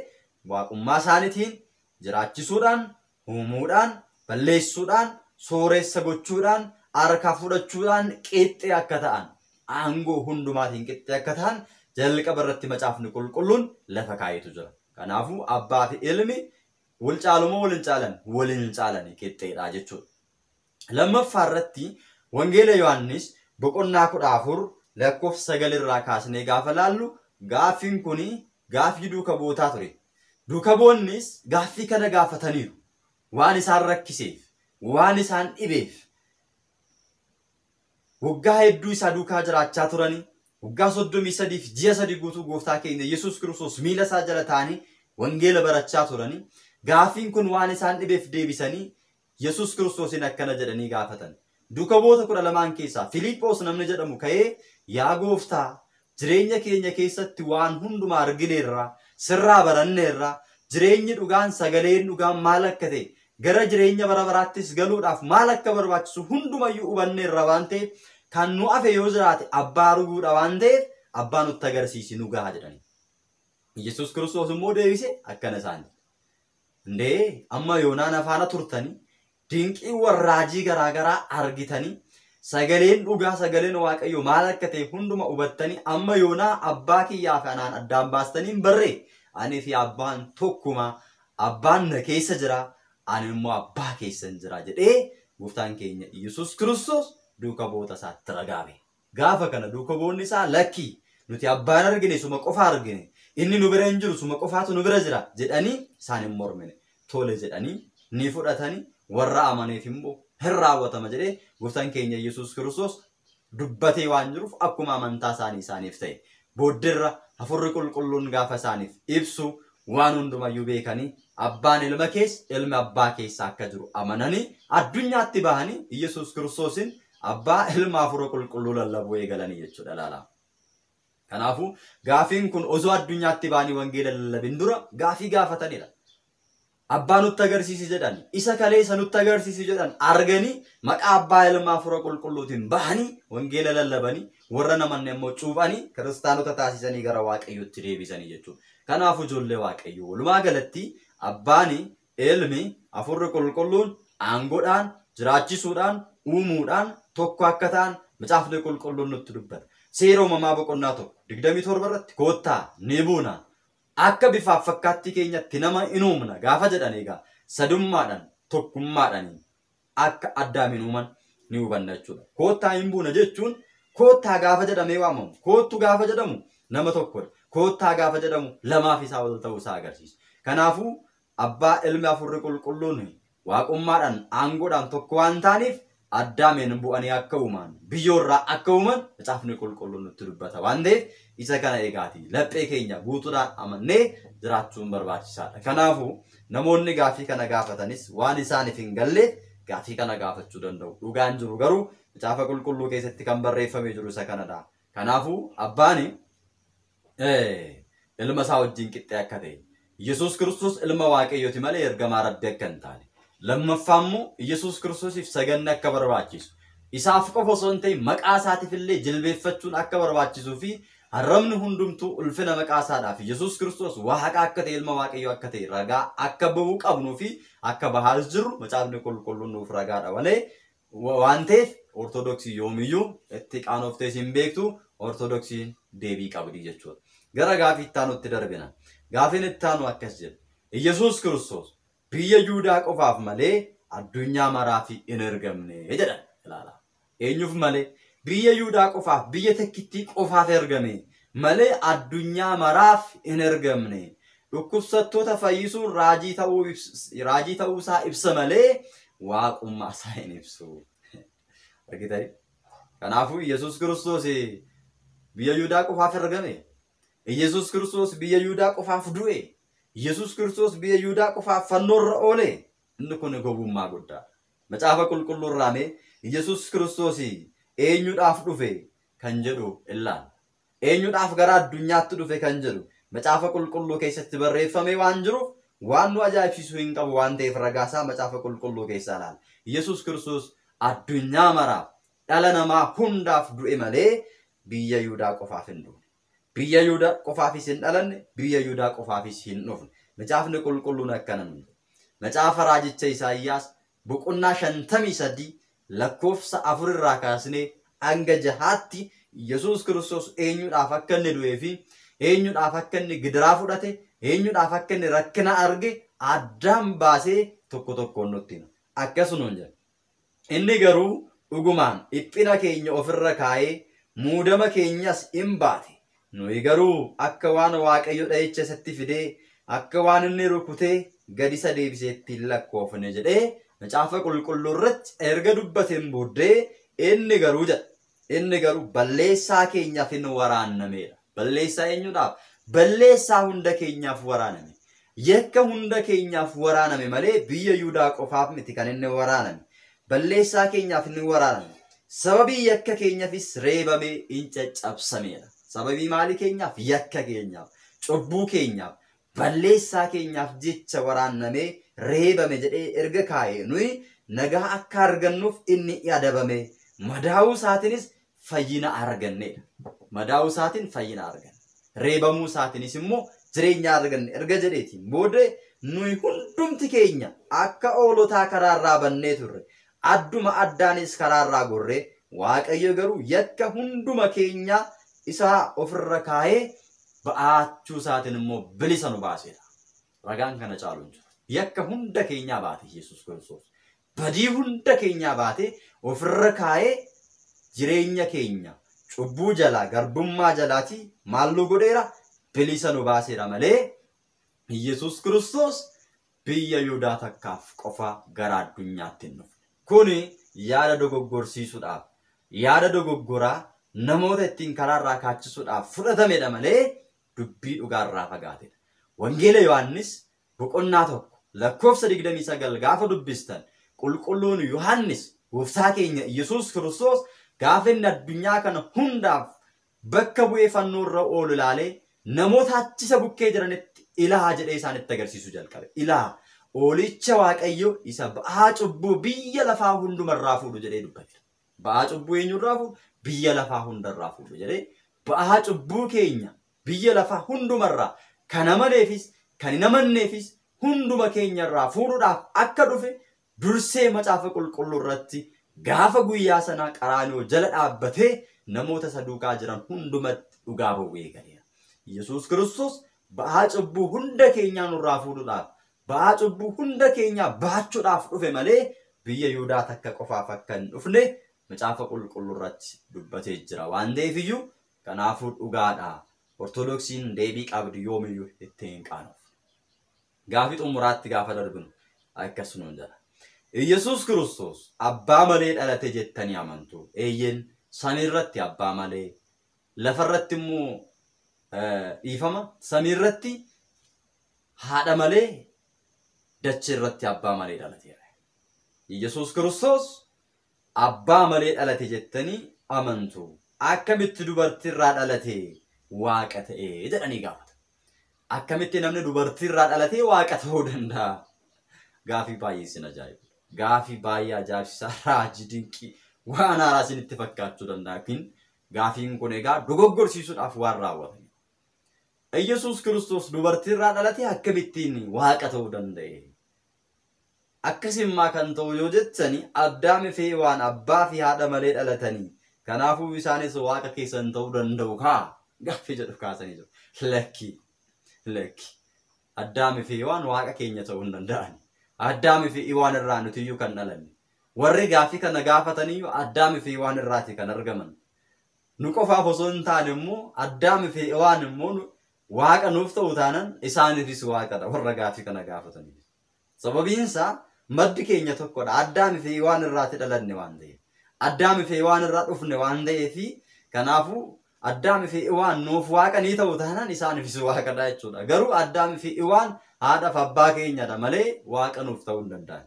waaqummaa isaaniitiin jiraachisuudhaan, uumuudhaan, balleessuudhaan, sooressa gochuudhaan, harka fudhachuudhaan qixxee akka ta'an, aangoo hundumaatiin qixxee akka ta'an jalqaba irratti macaafni qulqulluun lafa kaa'eetu jira. Kanaafuu abbaa fi ilmi wal caalumoo wal hin caalan? Wal hin caalan, qixxeedha jechuudha. Lammaffaa irratti Wangeela Yohaannis boqonnaa 14 lakkoofsa 9 irraa kaasnee gaafa laallu gaaffiin kuni gaaffii duuka bu'ootaa ture. Duuka bu'oonnis gaaffii kana gaafataniiru. Waan isaan rakkiseef, waan isaan dhibeef, waggaa hedduu isaa duukaa jiraachaa turanii, waggaa 33 fi ji'a 3 guutuu gooftaa keenya Yesuus Kiristoos miila isaa jala taa'anii wangeela barachaa turanii, gaaffiin kun waan isaan dhibeef deebisanii Yesuus Kiristoosin akkana jedhanii gaafatan. Duuka bu'oota 12 keessaa Filiiphoos namni jedhamu ka'ee, yaa gooftaa, jireenya keenya keessatti waan hundumaa argineerra, sirraa baranneerra, jireenyi dhugaan sagaleen dhugaan maal akka ta'e, gara jireenya bara baraattis galuudhaaf maal akka barbaachisu hundumayyuu hubanneerra waan ta'eef, kan nu hafe yoo jiraate abbaa arguudha waan ta'eef abbaa nutti agarsiisi nu gaha jedhani. Yesuus Kiristoos immoo deebise akkana isaan jedhe. Indee amma yoonaan afaana turtanii dinqiiwwan raajii garaagaraa argitanii sagaleen dhugaa sagaleen Waaqayyoo maal akka ta'e hunduma hubattanii amma yoonaa abbaa kiyyaa fi anaan addaan baastanii hin barree, ani fi abbaan tokkuma, abbaan na keessa jira, ani immoo abbaa keessa hin jira jedhee gooftaan keenya Yesuus Kiristoos duuka bu'oota isaatti ragaa ba'e. Gaafa kana duuka bu'oonni isaa lakkii nuti abbaan argine suma qofa argine, inni nu bira hin jiru suma qofaatu nu bira jira jedhanii isaan hin mormine. Tole jedhanii ni fudhatanii warra amaneef immoo hin raawwatama jedhee gooftaan keenya Yesuus Kiristoos dubbatee waan jiruuf akkuma amantaa isaanii isaaniif ta'e. Booddeerra hafuurri qulqulluun gaafa isaaniif ibsu waan hundumayyuu beekanii abbaan ilma keessa ilmi abbaa keessa akka jiru amananii addunyaatti bahanii Yesuus Kiristoosin abbaa ilma hafuura qulqulluu lallabuu eegalanii jechuudha laala. Kanaafuu gaafiin kun osoo addunyaatti bahanii wangeela lallabin dura gaafii gaafatanidha. Abbaa nutti agarsiisi jedhan, isa kaleessa nutti agarsiisi jedhan arganii maqaa abbaa ilma hafuura qulqulluutiin bahanii wangeela lallabanii warra namanne immoo cuuphanii kiristaanota taasisanii gara Waaqayyootti deebisanii jechuudha. Kanaafuu ijoollee Waaqayyoo walumaa galatti abbaani ilmi hafuurri qulqulluun aangoodhaan jiraachisuudhaan uumuudhaan tokko akka ta'an macaafni qulqulluun nutti dubbata. Seera uumamaa boqonnaa 1 27 irratti koottaa ni buuna. Akka bifaaf fakkaattii keenyatti nama hin uumna gaafa jedhan egaa sadummaadhaan tokkummaadhaan akka addaamiin uuman ni hubanna jechuudha. Koottaa hin buuna jechuun koottaa gaafa jedhamee waamamu, koottu gaafa jedhamu nama tokkodha. Koottaa gaafa jedhamu lamaaf isaa ol ta'uu isaa agarsiisa. Kanaafuu abbaa ilmi hafuurri qulqulluun waaqummaadhaan aangoodhaan tokko waan ta'aniif addaamiin bu'anii akka uuman biyyoorraa akka uuman macaafni qulqulluun nutti dubbata waan ta'eef isa kana egaati laphee keenya guutuudhaan amannee jiraachuun barbaachisaadha. Kanaafuu namoonni gaafii kana gaafatanis waan isaaniif hin galleef gaafii kana gaafachuu danda'u. Dhugaan jiru garuu macaafa qulqulluu keessatti kan barreeffamee jiru isa kanadha. Kanaafuu abbaan ilma isaa wajjin qixxee akka ta'e Yesuus Kiristoos ilma Waaqayyooti malee ergamaa Rabbii akka hin taane. Lammaffaa immoo Yesuus Kiristoosiif saganni akka barbaachisu, isaaf qofa osoo hin ta'in maqaa isaatiif illee jilbeeffachuun akka barbaachisuu fi arrabni hundumtuu ulfina maqaa isaadhaaf Yesuus Kiristoos Waaqa akka ta'e ilma Waaqayyoo akka ta'e ragaa akka bahuu qabnuu fi akka bahaas jirru macaafni qulqulluun nuuf ragaadha malee waan ta'eef Ortodoksii yoomiyyuu itti qaanoftees hin beektu, Ortodoksiin deebii qabdi jechuudha. Gara gaafii itti aanutti darbina. Gaafiin itti aanu akkas jedha. Yesuus Kiristoos biyya Yihudaa qofaaf malee addunyaa maraaf hin ergamne jedhan. Ilaala. Eenyuuf malee? Biyya Yihudaa qofaaf, biyya takkittii qofaaf ergame malee addunyaa maraaf hin ergamne. Dhukkubsattoota fayyisuun raajii ta'uu isaa ibsa malee waaqummaa isaa hin ibsu. Argitanii? Kanaafuu Yesuus Kiristoos biyya Yihudaa qofaaf ergame. Yesuus Kiristoos biyya Yihudaa qofaaf du'e. Yesuus Kiristoos biyya Yihudaa qofaaf fannoorra oole. Inni kun gowwummaa guddaadha. Macaafa qulqulluu irraa mee Yesuus Kiristoos eenyuudhaaf dhufe kan jedhu ilaalla. Eenyuudhaaf gara addunyaatti dhufe kan jedhu macaafa qulqulluu keessatti barreeffamee waan jiruuf waan nu ajaa'ibsiisuu hin qabu waan ta'eef ragaasaa macaafa qulqulluu keessaa ilaalla. Yesuus Kiristoos addunyaa maraaf dhala namaa hundaaf du'e malee biyya Yihudaa qofaaf hin duune. Biyya Yihudaa qofaafis hin dhalanne, biyya Yihudaa qofaafis hin dhufne. Macaafni qulqulluun akkana nuun jedha. Macaafa raajicha Isaayyaas boqonnaa 53 lakkoofsa 4 irraa kaasnee hanga 6tti Yesuus Kiristoos eenyuudhaaf akka inni du'ee fi eenyuudhaaf akka inni gidiraa fudhate, eenyuudhaaf akka inni rakkina arge addaan baasee tokko tokkoon nutti hima. Akkasuma jedha. Inni garuu dhugumaan dhiphina keenya ofirra kaa'ee muudama keenyas hin baate. Nuyi garuu akka waan Waaqayyo dha'icha isatti fidee akka waan inni rukutee gad isa deebiseetti hin lakkoofne jedhee macaafa qulqulluu irratti erga dubbateen booddee inni garuu jedha. Inni garuu balleessaa keenyaaf hin waraannameedha. Balleessaa eenyuudhaaf? Balleessaa hunda keenyaaf waraaname. Yakka hunda keenyaaf waraaname malee biyya Yihudaa qofaaf miti kan inni waraaname. Balleessaa keenyaaf inni waraaname. Sababii yakka keenyaafis reebamee in caccabsameedha. Sababii maalii keenyaaf? Yakka keenyaaf, cubbuu keenyaaf, balleessaa keenyaaf jecha waraannamee reebame jedhee erga kaa'ee nuyi nagaa akka argannuuf inni adabame. Madaa'uu isaatiinis fayyina arganneedha. Madaa'uu isaatiin fayyina arganne. Reebamuu isaatiinis immoo jireenya arganne erga jedheetiin booddee nuyi hundumti keenya akka oolotaa karaarraa bannee turre. Adduma addaanis karaarraa gorree Waaqayyo garuu yakka hunduma keenya isaa ofirra kaa'ee ba'aachuu isaatiin immoo bilisa nu baaseera. Ragaan kana caalu hin jiru. Yakka hunda keenyaa baate Yesuus Kiristoos. Badii hunda keenyaa baate ofirra kaa'ee jireenya keenya cubbuu jalaa garbummaa jalaatii maal nu godheera? Bilisa nu baaseera malee Yesuus Kiristoos biyya Yihudaa takkaaf qofa gara addunyaatti hin dhufne. Kuni yaada dogoggorsiisuudhaaf, yaada dogoggoraa namoota ittiin karaarraa kaachisuudhaaf fudhatamedha malee dubbii dhugaarraa fagaatedha. Wangeela Yohaannis boqonnaa 1 lakkoofsa 29 gaafa dubbistan qulqulluun Yohaannis gooftaa keenya Yesuus Kiristoos gaafa inni addunyaa kana hundaaf bakka bu'ee fannoo irra oolu ilaalee namoota achisa bukkee jiranitti ilaa jedhee isaanitti agarsiisuu jalqabe. Ilaa oolicha Waaqayyo isa ba'aa cubbuu biyya lafaa hundumarraa fuudhu jedhee dubbate. Ba'aa cubbuu eenyurraa fuudhu? Biyya lafaa hundarraa fuudhu jedhee ba'aa cubbuu keenya biyya lafaa hundumarraa kan amaneefis kan hin amanneefis hunduma keenyarraa fuudhuudhaaf akka dhufe dursee macaafa qulqulluu irratti gaafa guyyaa sanaa qaraanioo jala dhaabbatee namoota isa duukaa jiran hundumatti dhugaa ba'uu eegaleera. Yesuus Kiristoos ba'aa cubbuu hunda keenyaa nurraa fuudhuudhaaf ba'aa cubbuu hunda keenyaa baachuudhaaf dhufe malee biyya Yihudaa takka qofaaf akka hin dhufne macaafa qulqulluu irratti dubbatee jira waan ta'eef iyyuu kanaafuu dhugaadha. Ortodoksiin deebii qabdi yoomiyyuu itti hin qaanofne. Gaafii xumuraatti gaafa darbinu akkas nuun jedha. Iyyasuus Kiristoos abbaa malee dhalate jettanii amantu. Eeyyeen samiirratti abbaa malee lafarratti immoo dhiifama samiirratti haadha malee dachee irratti abbaa malee dhalateera. Iyyasuus Kiristoos abbaa malee dhalate jettanii amantu. Akkamitti dubartiirraa dhalate waaqa ta'e jedhanii gaafata. Akkamitti namni dubartiirraa dhalatee waaqa ta'uu danda'a? Gaafii baay'ee isin ajaa'ibu. Gaafii baay'ee ajaa'ibsiisaa raajii dinqii waan haaraa isinitti fakkaachuu danda'a. Yookiin gaafiin kun egaa dogoggorsiisuudhaaf waan raawwatame. Iyyasuus Kiristoos dubartiirraa dhalatee akkamittiin waaqa ta'uu danda'e? Akkasimmaa kan ta'u yoo jettani Addaami fi Hewaan abbaa fi haadha malee dhalatanii. Kanaafuu isaanis waaqa keessan ta'uu danda'u kaa? Gaaffii jedhu kaasanii jiru. Lakki. Lakki. Addaami fi Hewaan waaqa keenya ta'uu hin danda'an. Addaami fi Hewaan irraa nuti iyyuu kan dhalanne. Warri gaaffii kana gaafataniyyuu Addaami fi Hewaan irraati kan argaman. Nu qofaaf osoo hin taane immoo Addaami fi Hewaan immoo waaqa nuuf ta'u taanan isaaniifis waaqadha warra gaaffii kana gaafataniif. Sababiin isaa maddi keenya tokkodha. Addaami fi Hewaan irraati dhalanne waan ta'eef. Addaami fi Hewaan irraa dhufne waan ta'eef kanaafuu Addaami fi Hewaan nuuf waaqa ni ta'u taanaan isaaniifis waaqadha jechuudha. Garuu Addaami fi Hewaan haadhaaf abbaa keenyadha malee waaqa nuuf ta'uu hin danda'an.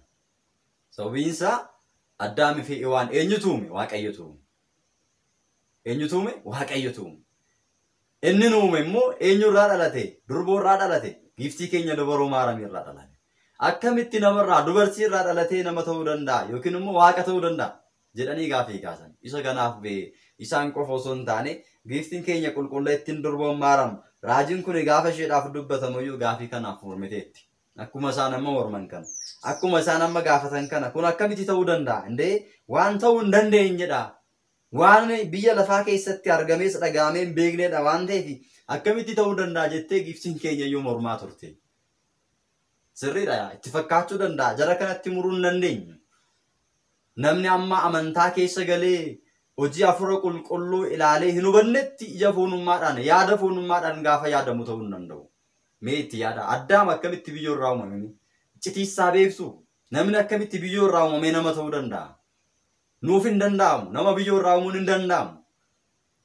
Sababiin isaa Addaami fi Hewaan eenyutu uume? Waaqayyotu uume. Eenyutu uume? Waaqayyotu uume. Inni nu uume immoo eenyurraa dhalate? Durboorraa dhalate. Giiftii keenya dubaroo Maaramiirraa dhalate. Akkamitti namarraa dubartiirraa dhalatee nama ta'uu danda'a yookiin immoo waaqa ta'uu danda'a jedhanii gaaffii kaasan. Isa kanaaf ba'e isaan qofa osoo hin taane giiftiin keenya qulqulleettiin durboon Maaram raajiin kun gaafa isheedhaaf dubbatamuyyuu gaaffii kanaaf mormiteetti. Akkuma isaan amma morman kana. Akkuma isaan amma gaafatan kana kun akkamitti ta'uu danda'a? Indee waan ta'uu hin dandeenyedha. Waan biyya lafaa keessatti argamees dhaga'amee hin beeknedha waan ta'eef akkamitti ta'uu danda'a jettee giiftiin keenya iyyuu mormaa turte. Sirriidha itti fakkaachuu danda'a. Jara kanatti muruu hin dandeenyu. Namni amma amantaa keessa galee hojii hafuura qulqulluu ilaalee hin hubannetti ija foonummaadhaan yaada foonummaadhaan gaafa yaadamu ta'uu hin danda'u. Mee itti yaada. Addaam akkamitti biyyoo irraa uumame? Citiisaa beeksu. Namni akkamitti biyyoo irraa uumamee nama ta'uu danda'a? Nuuf hin danda'amu. Nama biyyoo irraa uumuun hin danda'amu.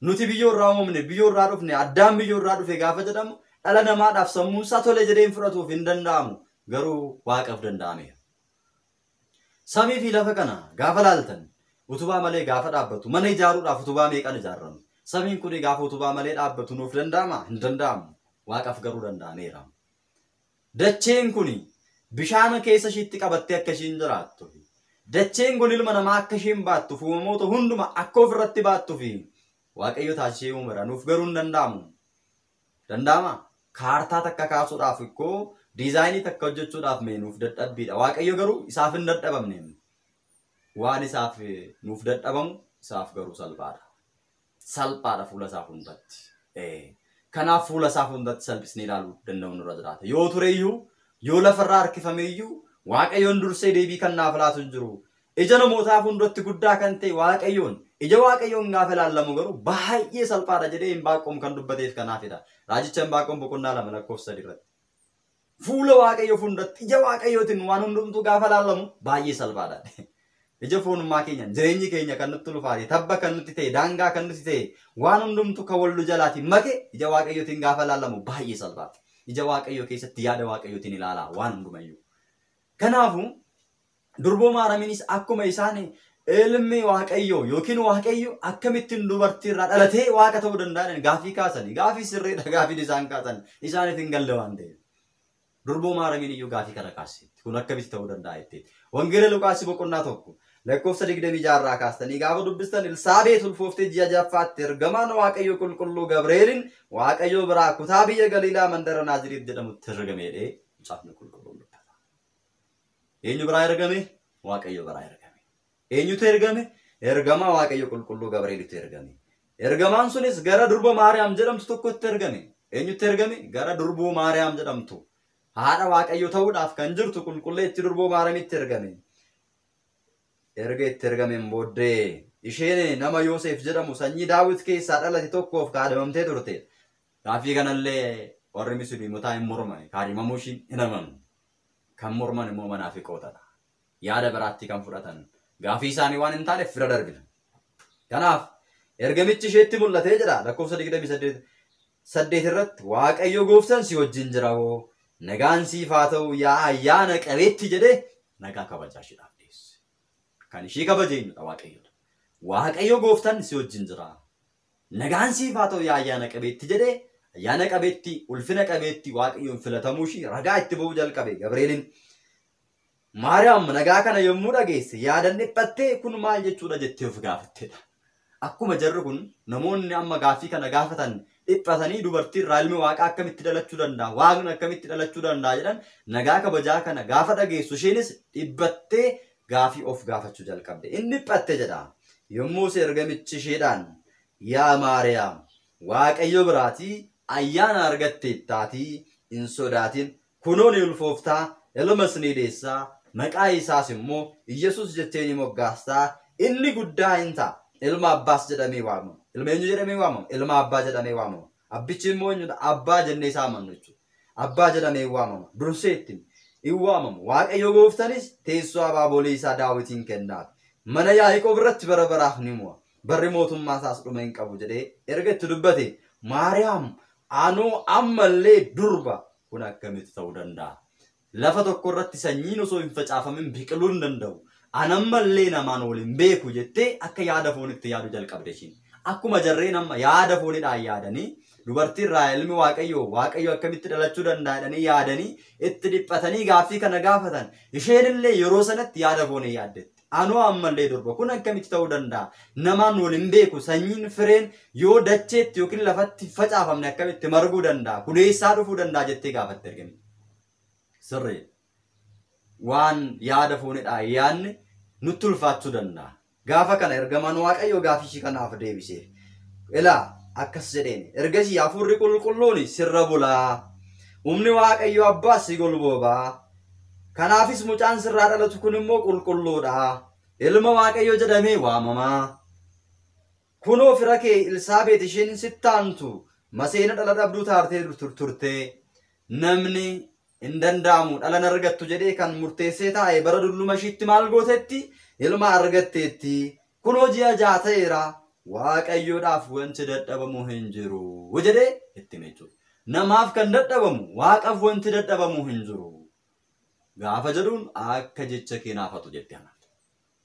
Nuti biyyoo irraa uumamne, biyyoo irraa dhufne, Addaam biyyoo irraa dhufe gaafa jedhamu dhala namaadhaaf sammuun isaa tole jedhee hin fudhatuuf hin danda'amu. Garuu Waaqaaf danda'ameera. Samii fi lafa kana gaafa laaltan utubaa malee gaafa dhaabbatu mana ijaaruudhaaf utubaa meeqan ijaarramu? Samiin kun gaafa utubaa malee dhaabbatu nuuf danda'ama? Hin danda'amu. Waaqaaf garuu danda'ameera. Dacheen kun bishaan keessa ishiitti qabattee akka ishiin jiraattu, dacheen kun ilma namaa akka isheen baattuuf, uumamoota hunduma akka ofirratti baattuuf Waaqayyo taasisee uumeera. Nuuf garuu hin danda'amu. Danda'ama? Kaartaa takka kaasuudhaaf ikkoo diizaayinii takka hojjechuudhaaf mee nuuf dadhabbiidha. Waaqayyo garuu isaaf hin dadhabamne. Waan isaaf nuuf dadhabamu isaaf garuu salphaadha. Salphaadha fuula isaa fuulduratti. Kanaaf fuula isaa fuulduratti salphisnee ilaaluu danda'u nurra jiraata. Yoo tureyyuu, yoo lafarraa harkifameyyuu Waaqayyoon dursee deebii kan naaf laatu hin jiru. Ija namootaa fuulduratti guddaa kan ta'e Waaqayyoon, ija Waaqayyoon gaafa ilaalamu garuu baay'ee salphaadha jedhee Imbaaqoom kan dubbateef kanaafidha. Raajicha Imbaaqoom boqonnaa 2 lakkoofsa 3 irratti. Fuula Waaqayyoo fuulduratti ija Waaqayyootiin waan hundumtuu gaafa ilaalamu baay'ee salphaadha. Ija foonummaa keenyaan jireenyi keenya kan nutti ulfaate, tabba kan nutti ta'e, daangaa kan nutti ta'e, waan hundumtuu kan wal nu jalaatiin make ija Waaqayyootiin gaafa ilaalamu baay'ee salphaadha. Ija Waaqayyoo keessatti yaada Waaqayyootiin ilaalaa waan hundumayyuu. Kanaafuu durboo Maaramiinis akkuma isaan ilmi Waaqayyoo yookiin Waaqayyo akkamittiin dubartii irraa dhalatee Waaqa ta'uu danda'a gaaffii kaasanii, gaaffii sirriidha gaaffiin isaan kaasan isaaniif hin galle waan ta'eef. Durboo Maaramiin iyyuu gaaffii kana kaaseetti. Kun akkamitti ta'uu danda'a jetteetti. Wangeela Luqaas boqonnaa 1 lakkoofsa 26 irraa kaastanii gaafa dubbistan Elsaabeet ulfooftee ji'a ja'affaatti ergamaan Waaqayyo qulqulluu Gabreelin Waaqayyo biraa kutaa biyya Galiilaa mandara Naaziriit jedhamutti ergame jedhee macaafni qulqulluun dubbata. Eenyu biraa ergame? Waaqayyo biraa ergame. Eenyutu ergame? Ergamaa Waaqayyo qulqulluu Gabreelitu ergame. Ergamaan sunis gara durba Maariyaam jedhamtu tokkotti ergame. Eenyutti ergame? Gara durboo Maariyaam jedhamtu. Haadha Waaqayyo ta'uudhaaf kan jirtu qulqulleetti durboo Maariyaamitti ergame. Erga itti ergameen booddee isheen nama Yoosef jedhamu sanyii Daawit keessaa dhalate tokkoof kaadhimamtee turte. Gaaffii kanallee warri Musliimotaa hin morman. Kaadhimamuu ishiin hin amanu. Kan morman immoo manaafiqootadha. Yaada biraatti kan fudhatan. Gaaffii isaanii waan hin taaneef fira darbina. Kanaaf ergamichi isheetti mul'atee jedha lakkoofsa 28 irratti Waaqayyo gooftaan si wajjin jira hoo nagaan siif haa ta'u yaa ayyaana qabeetti jedhee nagaa kabajaa isheedhaaf dhiyeesse. Kan ishii kabaje eenyudha? Waaqayyodha. Waaqayyo gooftaan si wajjin jira. Nagaan siif haa ta'u yaa ayyaana qabeetti jedhee ayyaana qabeetti ulfina qabeetti Waaqayyoon filatamuu ishii ragaa itti ba'uu jalqabe Gabreelin. Maariyaam nagaa kana yommuu dhageesse yaadan dhiphattee kun maal jechuudha jettee of gaafattedha. Akkuma jarri kun namoonni amma gaaffii kana gaafatan dhiphatanii dubartii irraa ilmi waaqaa akkamitti dhalachuu danda'a? Waaqni akkamitti dhalachuu danda'a jedhan nagaa kabajaa kana gaafa dhageessu isheenis dhiphattee gaafii of gaafachuu jalqabde. Inni dhiphatte jedha. Yommuu ergamichi isheedhaan yaa Maariyaam Waaqayyo biraatii ayyaana argatteettaatii hin sodaatin kunoo ni ulfooftaa ilmas ni deessaa maqaa isaas immoo Iyyasuus jettee ni moggaastaa inni guddaa hin ta'a ilma abbaas jedhamee waamama. Ilma eenyu jedhamee waamama? Ilma abbaa jedhamee waamama. Abbichi immoo eenyudha? Abbaa jennee isaa amannu jechuudha. Abbaa jedhamee waamama. Dursee ittiin hin waamamu. Waaqayyo gooftanis teessoo abaabolii isaa Daawitiin kennaaf. Mana Yaaqoob irratti bara baraaf ni mo'a. Barri mootummaa isaas dhuma hin qabu jedhee erga itti dubbate Maariyaam anoo ammallee durba kun akkamitti ta'uu danda'a? Lafa tokko irratti sanyiin osoo hin facaafamin biqiluu hin danda'u. An ammallee namaan waliin beeku jettee akka yaada foonitti yaadu jalqabde ishiin. Akkuma jarreen amma yaada foonidhaan yaadanii dubartii irraa ilmi Waaqayyoo Waaqayyo akkamitti dhalachuu danda'a jedhanii yaadanii itti dhiphatanii gaaffii kana gaafatan. Isheen illee yeroo sanatti yaada foonii yaaddetti. Anoo ammallee durba kun akkamitti ta'uu danda'a? Namaan waliin beeku sanyiin fireen yoo dacheetti yookiin lafatti facaafamne akkamitti marguu danda'a? Kun eessaa dhufuu danda'a jettee gaafatte ergame. Sirrii. Waan yaada foonidhaan yaadne nutti ulfaachuu danda'a. Gaafa kana ergamaan Waaqayyoo gaafii ishii kanaaf deebiseef. Ilaa akkas jedheen ergasii hafuurri qulqulluun sirra bulaa. Humni Waaqayyoo abbaas si golboobaa. Kanaafis mucaan sirraa dhalatu kun immoo qulqulluudha. Ilma Waaqayyoo jedhamee waamamaa. Kunoo fira kee Elsaabeet isheen sittaantu maseena dhala dhabduu taatee turte. Namni hin danda'amu dhala argattu jedhee kan murteessee taa'e bara dulluma ishiitti maal gootetti? Ilma argatteetti. Kun hojii ajaa ta'eera. Waaqayyoodhaaf wanti dadhabamu hin jiru jedhee itti hime jechuudha. Namaaf kan dadhabamu waaqaaf wanti dadhabamu hin jiru. Gaafa jedhuun akka jecha kee naafatu jette amante.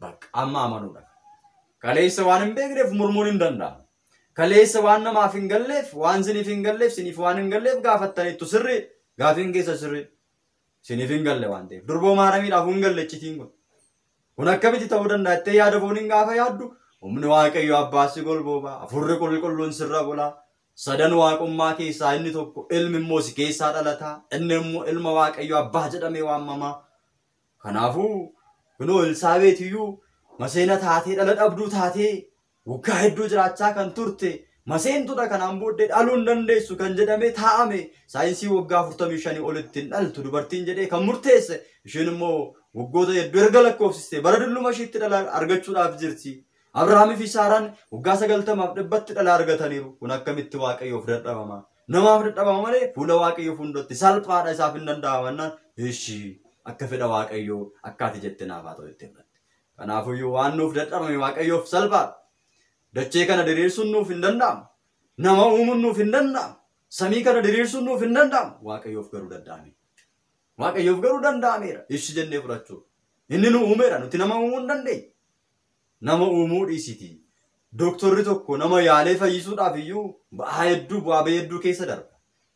Bakka amma amanuudha. Kaleessa waan hin beekneef mormuun hin danda'amu. Kaleessa waan namaaf hin galleef, waan siniif hin galleef, siniif waan hin galleef gaafattaniittu sirrii. Gaafiin keessa sirrii. Siniif hin galle waan ta'eef. Durboo maaramiidhaaf hin galle iccitiin kun. Kun akkamitti ta'uu danda'a jettee yaada fooniin gaafa yaaddu humni Waaqayyo abbaas si golboobaa, hafuurri qulqulluun sirra bulaa. Sadan waaqummaa keessaa inni tokko ilmi immoo si keessaa dhalataa, inni immoo ilma Waaqayyo abbaa jedhamee waamamaa. Kanaafuu kunoo Elsaabeet iyyuu maseena taatee dhala dhabduu taatee waggaa hedduu jiraachaa kan turte maseentudha kanaan booddee dhaluu hin dandeessu kan jedhamee taa'ame saayinsii waggaa 45 olitti hin dhaltu dubartiin jedhee kan murteesse isheen immoo waggoota hedduu erga lakkoofsiste bara dulluma ishiitti dhala argachuudhaaf jirti. Abrahaamii fi Saaraan waggaa 90f 100tti dhala argataniiru. Kun akkamitti Waaqayyoof dadhabama? Namaaf dadhabama malee fuula Waaqayyoo fuulduratti salphaadha isaaf hin danda'amannaan ishii akka fedha Waaqayyoo akka ati jette naaf haa ta'u jettee fudhatte. Kanaafuyyuu waan nuuf dadhabame Waaqayyoof salphaadha. Dachee kana diriirsuun nuuf hin danda'amu. Nama uumuun nuuf hin danda'amu. Samii kana diriirsuun nuuf hin danda'amu. Waaqayyoof garuu danda'ame. Waaqayyoof garuu danda'ameera. Ishi jennee fudhachuu. Inni nu uumeera. Nuti nama uumuu hin dandeenye. Nama uumuu dhiisiti. Dooktorri tokko nama yaalee fayyisuudhaaf iyyuu ba'aa hedduu bu'aa bahii hedduu keessa darba.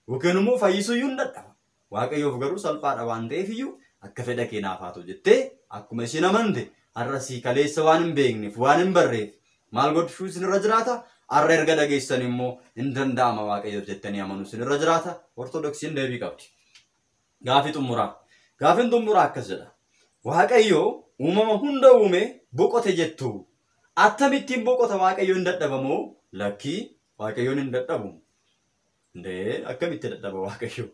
Yookiin immoo fayyisuu iyyuu hin dadhaba. Waaqayyoof garuu salphaadha waan ta'eef iyyuu akka fedha kee naaf haa ta'u jettee akkuma isheen amante har'a sii kaleessa waan hin beekneef waan hin barreef maal gochuu isinirra jiraata? Har'a erga dhageessan immoo hin danda'ama Waaqayyoof jettanii amanuu isinirra jiraata. Ortodoksiin deebii qabdi. Gaafii xumuraa. Gaafiin xumuraa akkas jedha. Waaqayyo uumama hunda uume boqote jettu. Akkamittiin boqota Waaqayyo hin dadhabamoo? Lakkii Waaqayyoon hin dadhabu. Ndee akkamitti dadhaba Waaqayyo?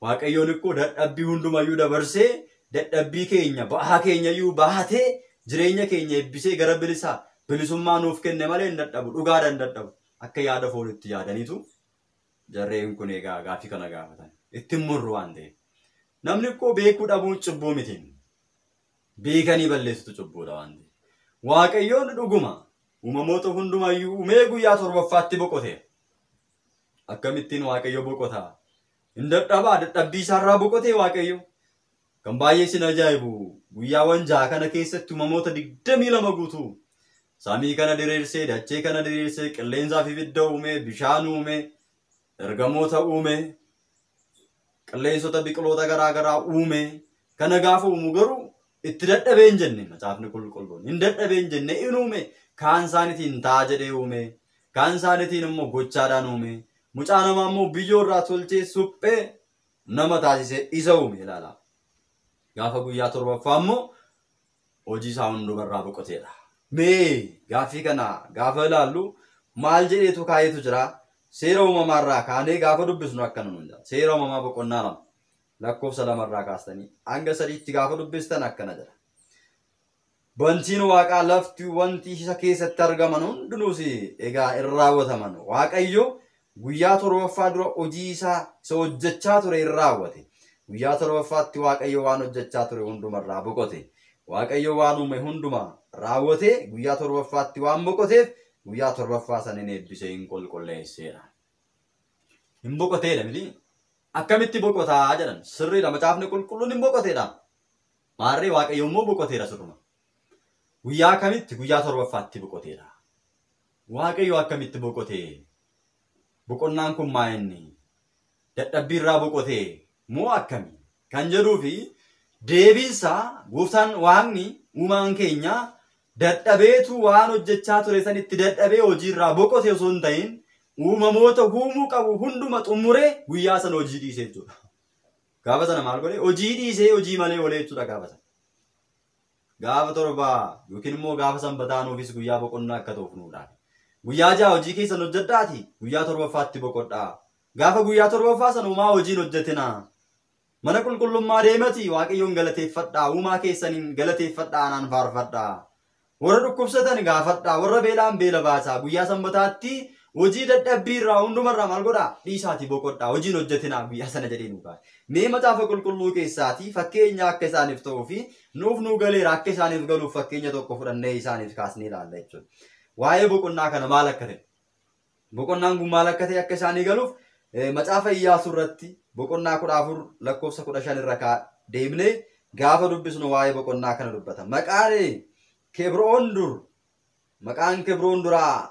Waaqayyoon ikkoo dadhabbii hundumayyuu dabarsee dadhabbii keenya ba'aa keenyayyuu baatee jireenya keenya eebbisee gara bilisaa bilisummaa nuuf kenne malee hin dadhabu. Dhugaadha hin dadhabu. Akka yaada foonitti yaadaniitu jarreen kun egaa gaaffii kana gaafatan. Ittiin murru waan ta'eef. Namni ikkoo beekuu dhabuun cubbuu miti. Beekanii balleessitu cubbuudha waan ta'eef. Waaqayyoon dhuguma uumamoota hundumayyuu uumee guyyaa torbaffaatti boqote. Akkamittiin Waaqayyo boqotaa? Hin dadhabaa dadhabbii isaarraa boqotee Waaqayyo. Kan baay'ee isin ajaa'ibu guyyaawwan ja'a kana keessatti uumamoota 22 guutuu samii kana diriirsee, dachee kana diriirsee, qilleensaa fi ibidda uume, bishaan uume, ergamoota uume, qilleensota biqiloota garaa garaa uume. Kana gaafa uumu garuu itti dadhabee hin jenne macaafni qulqulluun. Hin dadhabee hin jenne in uume. Kaan isaaniitiin ta'a jedhee uume. Kaan isaaniitiin immoo gochaadhaan uume. Mucaa namaa immoo biyyoo irraa tolchee suphee nama taasisee isa uume ilaala. Gaafa guyyaa torbaffaa immoo hojii isaa hundumarraa boqoteedha. Mee gaaffii kana gaafa ilaallu maal jedheetu kaa'eetu jira? Seera uumamaarraa kaanee gaafa dubbisnu akkana nuun jedha. Seera uumamaa boqonnaa 2 lakkoofsa 2 kaastanii hanga 3tti gaafa dubbistan akkana jedha. Bantiin waaqaa lafti wanti isa keessatti argaman hundinuus egaa in raawwataman. Waaqayyo guyyaa torbaffaa dura hojii isaa isa hojjechaa ture in raawwate. Guyyaa torbaffaatti Waaqayyo waan hojjechaa ture hundumarraa boqote. Waaqayyo waan uume hundumaa raawwate guyyaa torbaffaatti waan boqoteef guyyaa torbaffaa sana hin eebbise hin qulqulleesseera. Hin boqoteedha miti. Akkamitti boqotaa jedhan sirriidha macaafni qulqulluun hin boqoteedha. Maarree Waaqayyo immoo boqoteera sirruma. Guyyaa kamitti? Guyyaa torbaffaatti boqoteera. Waaqayyo akkamitti boqotee? Boqonnaan kun maa inni? Dadhabbiirraa boqotee moo akkami? Kan jedhuu fi deebiinsaa gooftaan waaqni uumaan keenya dadhabeetu waan hojjechaa ture sanitti dadhabee hojiirraa boqote osoo hin ta'in uumamoota uumuu qabu hunduma xumuree guyyaa sana hojii dhiisee jechuudha. Gaafa sana maal godhee? Hojii dhiisee hojii malee oolee jechuudha gaafa sana. Gaafa torbaa yookiin immoo gaafa sanbataa nuufis guyyaa boqonnaa akka ta'uuf nuudhaan. Guyyaa ja'a hojii keessan hojjedhaati guyyaa torbaffaatti boqodhaa. Gaafa guyyaa torbaffaa sana uumaa hojiin hojjetinaa. Mana qulqullummaa deemati Waaqayyoon galateeffadhaa. Uumaa keessaniin galateeffadhaa anaan faarfadhaa. Warra dhukkubsatan gaafadhaa. Warra beelaan beela baasaa. Guyyaa sanbataatti hojii dadhabbii irraa hundumarraa maal godhaa? Dhiisaatii boqodhaa. Hojiin hojjetinaa guyyaa sana jedhee nu kaa'e. Mee macaafa qulqulluu keessaatii fakkeenya akka isaaniif ta'uu fi nuuf nuu galeera akka isaaniif galuuf fakkeenya tokko fudhannee isaaniif kaasnee ilaalla jechuudha. Waa'ee boqonnaa kana maal akka ta'e? Boqonnaan kun maal akka ta'e akka isaanii galuuf macaafa Iyyaasuu irratti boqonnaa 14 lakkoofsa 15 irra deemnee gaafa dubbisnu waa'ee boqonnaa kana dubbata. Maqaan Kebroon dur maqaan Kebroon duraa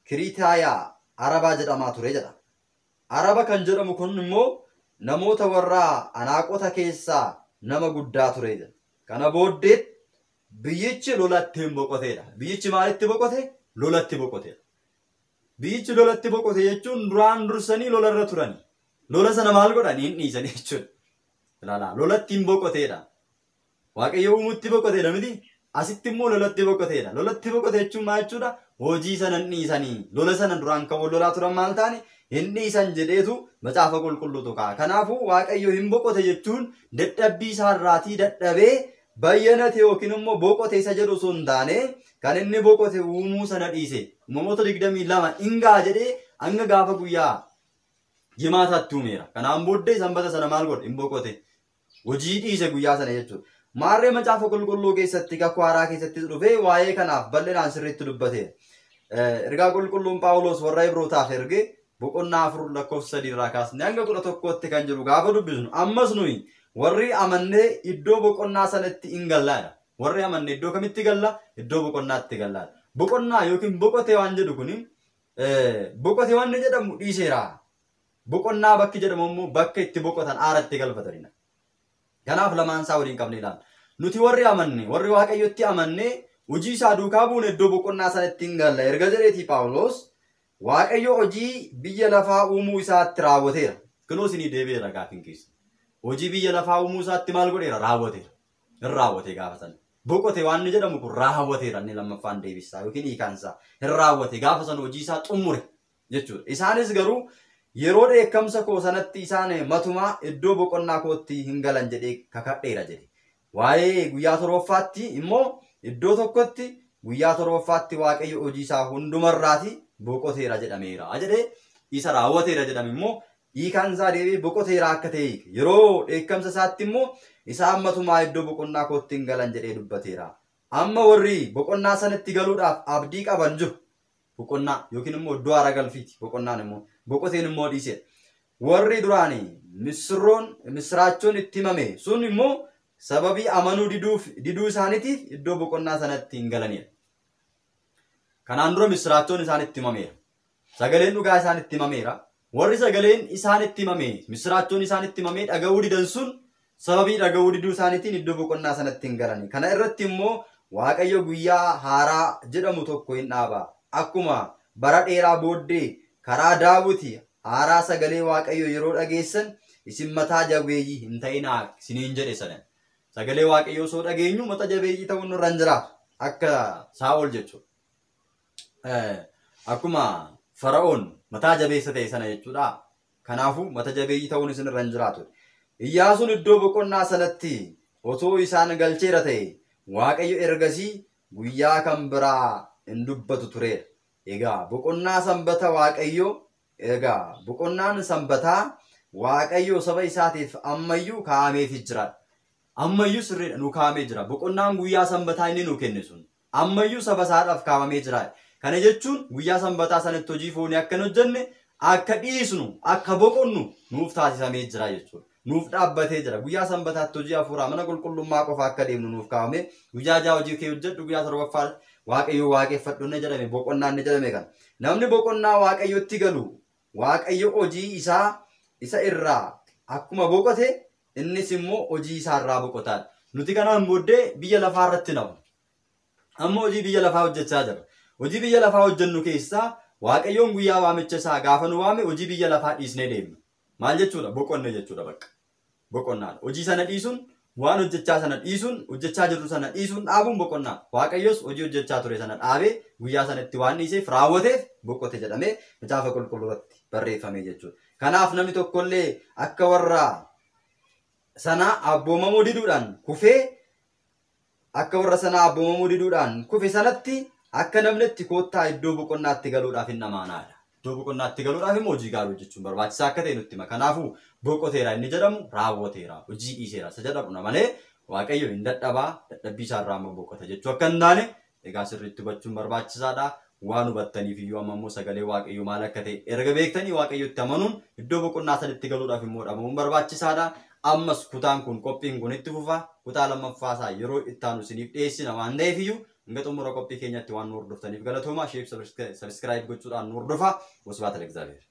Kiriitaayaa Arabaa jedhamaa ture jedha. Araba kan jedhamu kun immoo namoota warra Anaaqota keessaa nama guddaa ture jedha. Kana booddee biyyichi lolatti hin boqoteedha. Biyyichi maalitti boqote? Lolatti boqoteedha. Biyyichi lolatti boqote jechuun duraan dursanii lolarra turani. Lola sana maal godhan? Hin dhiisanii jechuudha. Ilaalaa lolatti hin boqoteedha. Waaqayyo uumutti boqoteedha miti? Asitti immoo lolatti boqoteedha. Lolatti boqote jechuun maal jechuudha? Hojii sana hin dhiisanii. Lola sana duraan kan wal lolaa turan maal ta'ani? Hin dhiisan jedheetu macaafa qulqulluutu ka'a. Kanaafuu Waaqayyo hin boqote jechuun dadhabbii isaarraatii dadhabee bayyanate yookiin immoo boqote isa jedhu osoo hin taane kan inni boqote uumuu sana dhiise. Uumamoota 22 ingaa jedhee hanga gaafa guyyaa jimaataatti uumeera. Kanaan booddee sanbata sana maal godhe? Hin boqote. Hojii dhiise guyyaa sana jechuudha. Maarree macaafa qulqulluu keessatti kakuu haaraa keessatti dhufee waa'ee kanaaf bal'inaan sirriitti dubbateera. Ergaa qulqulluun Phaawulos warra Ibrootaaf erge boqonnaa 4 lakkoofsa 3 irraa kaasnee hanga 11tti kan jiru gaafa dubbisnu ammas nuyi warri amannee iddoo boqonnaa sanatti hin gallaadha. Warri amanne iddoo kamitti galla? Iddoo boqonnaatti gallaadha. Boqonnaa yookiin boqote waan jedhu kuni boqote waan jedhamu dhiiseera. Boqonnaa bakki jedhamu immoo bakka itti boqotan aaratti galfatanidha. Kanaaf lamaan isaa waliin qabne ilaalla. Nuti warri amanne, warri Waaqayyotti amanne hojii isaa duukaa buune iddoo boqonnaa sanatti hin galla. Erga jedheetii Phaawulos Waaqayyo hojii biyya lafaa uumuu isaatti raawwateera. Kunoo isinii deebi'eera gaaffiin keessa. Hojii biyya lafaa uumuu isaatti maal godheera? Raawwateera. Hin raawwate gaafa sana. Boqote waan inni jedhamu kun raawwateera inni lammaffaan deebisaa yookiin hiikaan isaa. Hin raawwate gaafa sana hojii isaa xumure jechuudha. Isaanis garuu yeroo dheekkamsa koo sanatti isaan matumaa iddoo boqonnaa kootti hin galan jedhee kakadheera jedhe. Waa'ee guyyaa torbaffaatti immoo iddoo tokkotti guyyaa torbaffaatti Waaqayyo hojii isaa hundumarraati boqoteera jedhameera jedhee isa raawwateera jedhame immoo hiikaan isaa deebi'ee boqoteera akka ta'e hiike. Yeroo dheekkamsa isaatti immoo isaan matumaa iddoo boqonnaa kootti hin galan jedhee dubbateera. Amma warri boqonnaa sanatti galuudhaaf abdii qaban jiru. Boqonnaa yookiin immoo iddoo haara galfiiti. Boqonnaan immoo boqoteen immoo dhiiseera. Warri duraanii misiraachoon itti himame sun immoo sababii amanuu diduu isaaniitiif iddoo boqonnaa sanatti hin galanidha. Kanaan dura misiraachoon isaanitti himameera. Sagaleen dhugaa isaanitti himameera. Warri sagaleen isaanitti himame, misiraachoon isaanitti himame dhaga'uu didan sun sababii dhaga'uu diduu isaaniitiin iddoo boqonnaa sanatti hin galani. Kana irratti immoo Waaqayyo guyyaa haaraa jedhamu tokko hin dhaaba. Akkuma bara dheeraa booddee karaa Daawiti haaraa sagalee Waaqayyo yeroo dhageessan isin mataa jabeeyyii hin ta'inaa isiniin jedhe sana. Sagalee Waaqayyoo osoo dhageenyu mata jabeeyyii ta'uun nurra hin jiraatu. Akka Saa'ol jechuudha. Akkuma Fara'oon mataa jabeessa ta'e sana jechuudha. Kanaafuu mata jabeeyyii ta'uun isin irra hin jiraatu. Iyyaasuun iddoo boqonnaa sanatti otoo isaan galcheera ta'e Waaqayyo ergasii guyyaa kan biraa hin dubbatu tureera. Egaa boqonnaa sanbata Waaqayyo egaa boqonnaan sanbataa Waaqayyo saba isaatiif ammayyuu kaa'ameefii jira. Ammayyuu sirriidha nu kaa'amee jira. Boqonnaan guyyaa sanbataa inni nu kenne sun ammayyuu saba isaadhaaf kaa'amee jira. Kana jechuun guyyaa sanbataa sanatti hojii foonii akka hin hojjenne akka dhiisnu akka boqonnu nuuf taasisamee jira jechuudha. Nuuf dhaabbatee jira. Guyyaa sanbataatti hojii hafuuraa mana qulqullummaa qofa akka deemnu nuuf kaa'ame. Guyyaa 6 hojii kee hojjedhu guyyaa torbaffaa Waaqayyo waaqeffadhu inni jedhame boqonnaa inni jedhame kana. Namni boqonnaa Waaqayyotti galu Waaqayyo hojii isaa isa irraa akkuma boqote innis immoo hojii isaa irraa boqotaadha. Nuti kanaan booddee biyya lafaa irratti nafu. Amma hojii biyya lafaa hojjechaa jirra. Hojii biyya lafaa hojjennu keessaa Waaqayyoon guyyaa waamicha isaa gaafa nu waame hojii biyya lafaa dhiisnee deemna. Maal jechuudha? Boqonne jechuudha bakka. Boqonnaadha. Hojii sana dhiisuun waan hojjechaa sana dhiisuun hojjechaa jirru sana dhiisuun dhaabuun boqonnaa. Waaqayyos hojii hojjechaa ture sana dhaabee guyyaa sanatti waan dhiiseef raawwateef boqote jedhamee macaafa qulqulluu irratti barreeffame jechuudha. Kanaaf namni tokkollee akka warra sanaa abboomamuu diduudhaan kufee akka warra sanaa abboomamuu diduudhaan kufe sanatti akka namni itti koottaa iddoo boqonnaatti galuudhaaf hin dhamaanaadha. Iddoo boqonnaatti galuudhaaf immoo hojii gaarii hojjechuun barbaachisaa akka ta'e nutti hima. Kanaafuu boqoteera inni jedhamu raawwateera, hojii dhiiseera isa jedhamudha malee Waaqayyo hin dadhabaa, dadhabbii isaarraa immoo boqota jechuu akka hin taane egaa sirriitti hubachuun barbaachisaadha. Waan hubattaniif iyyuu amma immoo sagalee Waaqayyo maal akka ta'e erga beektanii Waaqayyotti amanuun iddoo boqonnaa sanitti galuudhaaf immoo dhabamuun barbaachisaadha. Ammas kutaan kun qophiin kun itti fufa. Kutaa lammaffaa isaa yeroo itti aanu isiniif dhiyeessina waan ta'eef iyyuu hanga xumura qophii keenyatti waan nu hordoftaniif galatooma. Sheef sabiskiraayib gochuudhaan nu hordofaa. Wasbaata Egzaabeer.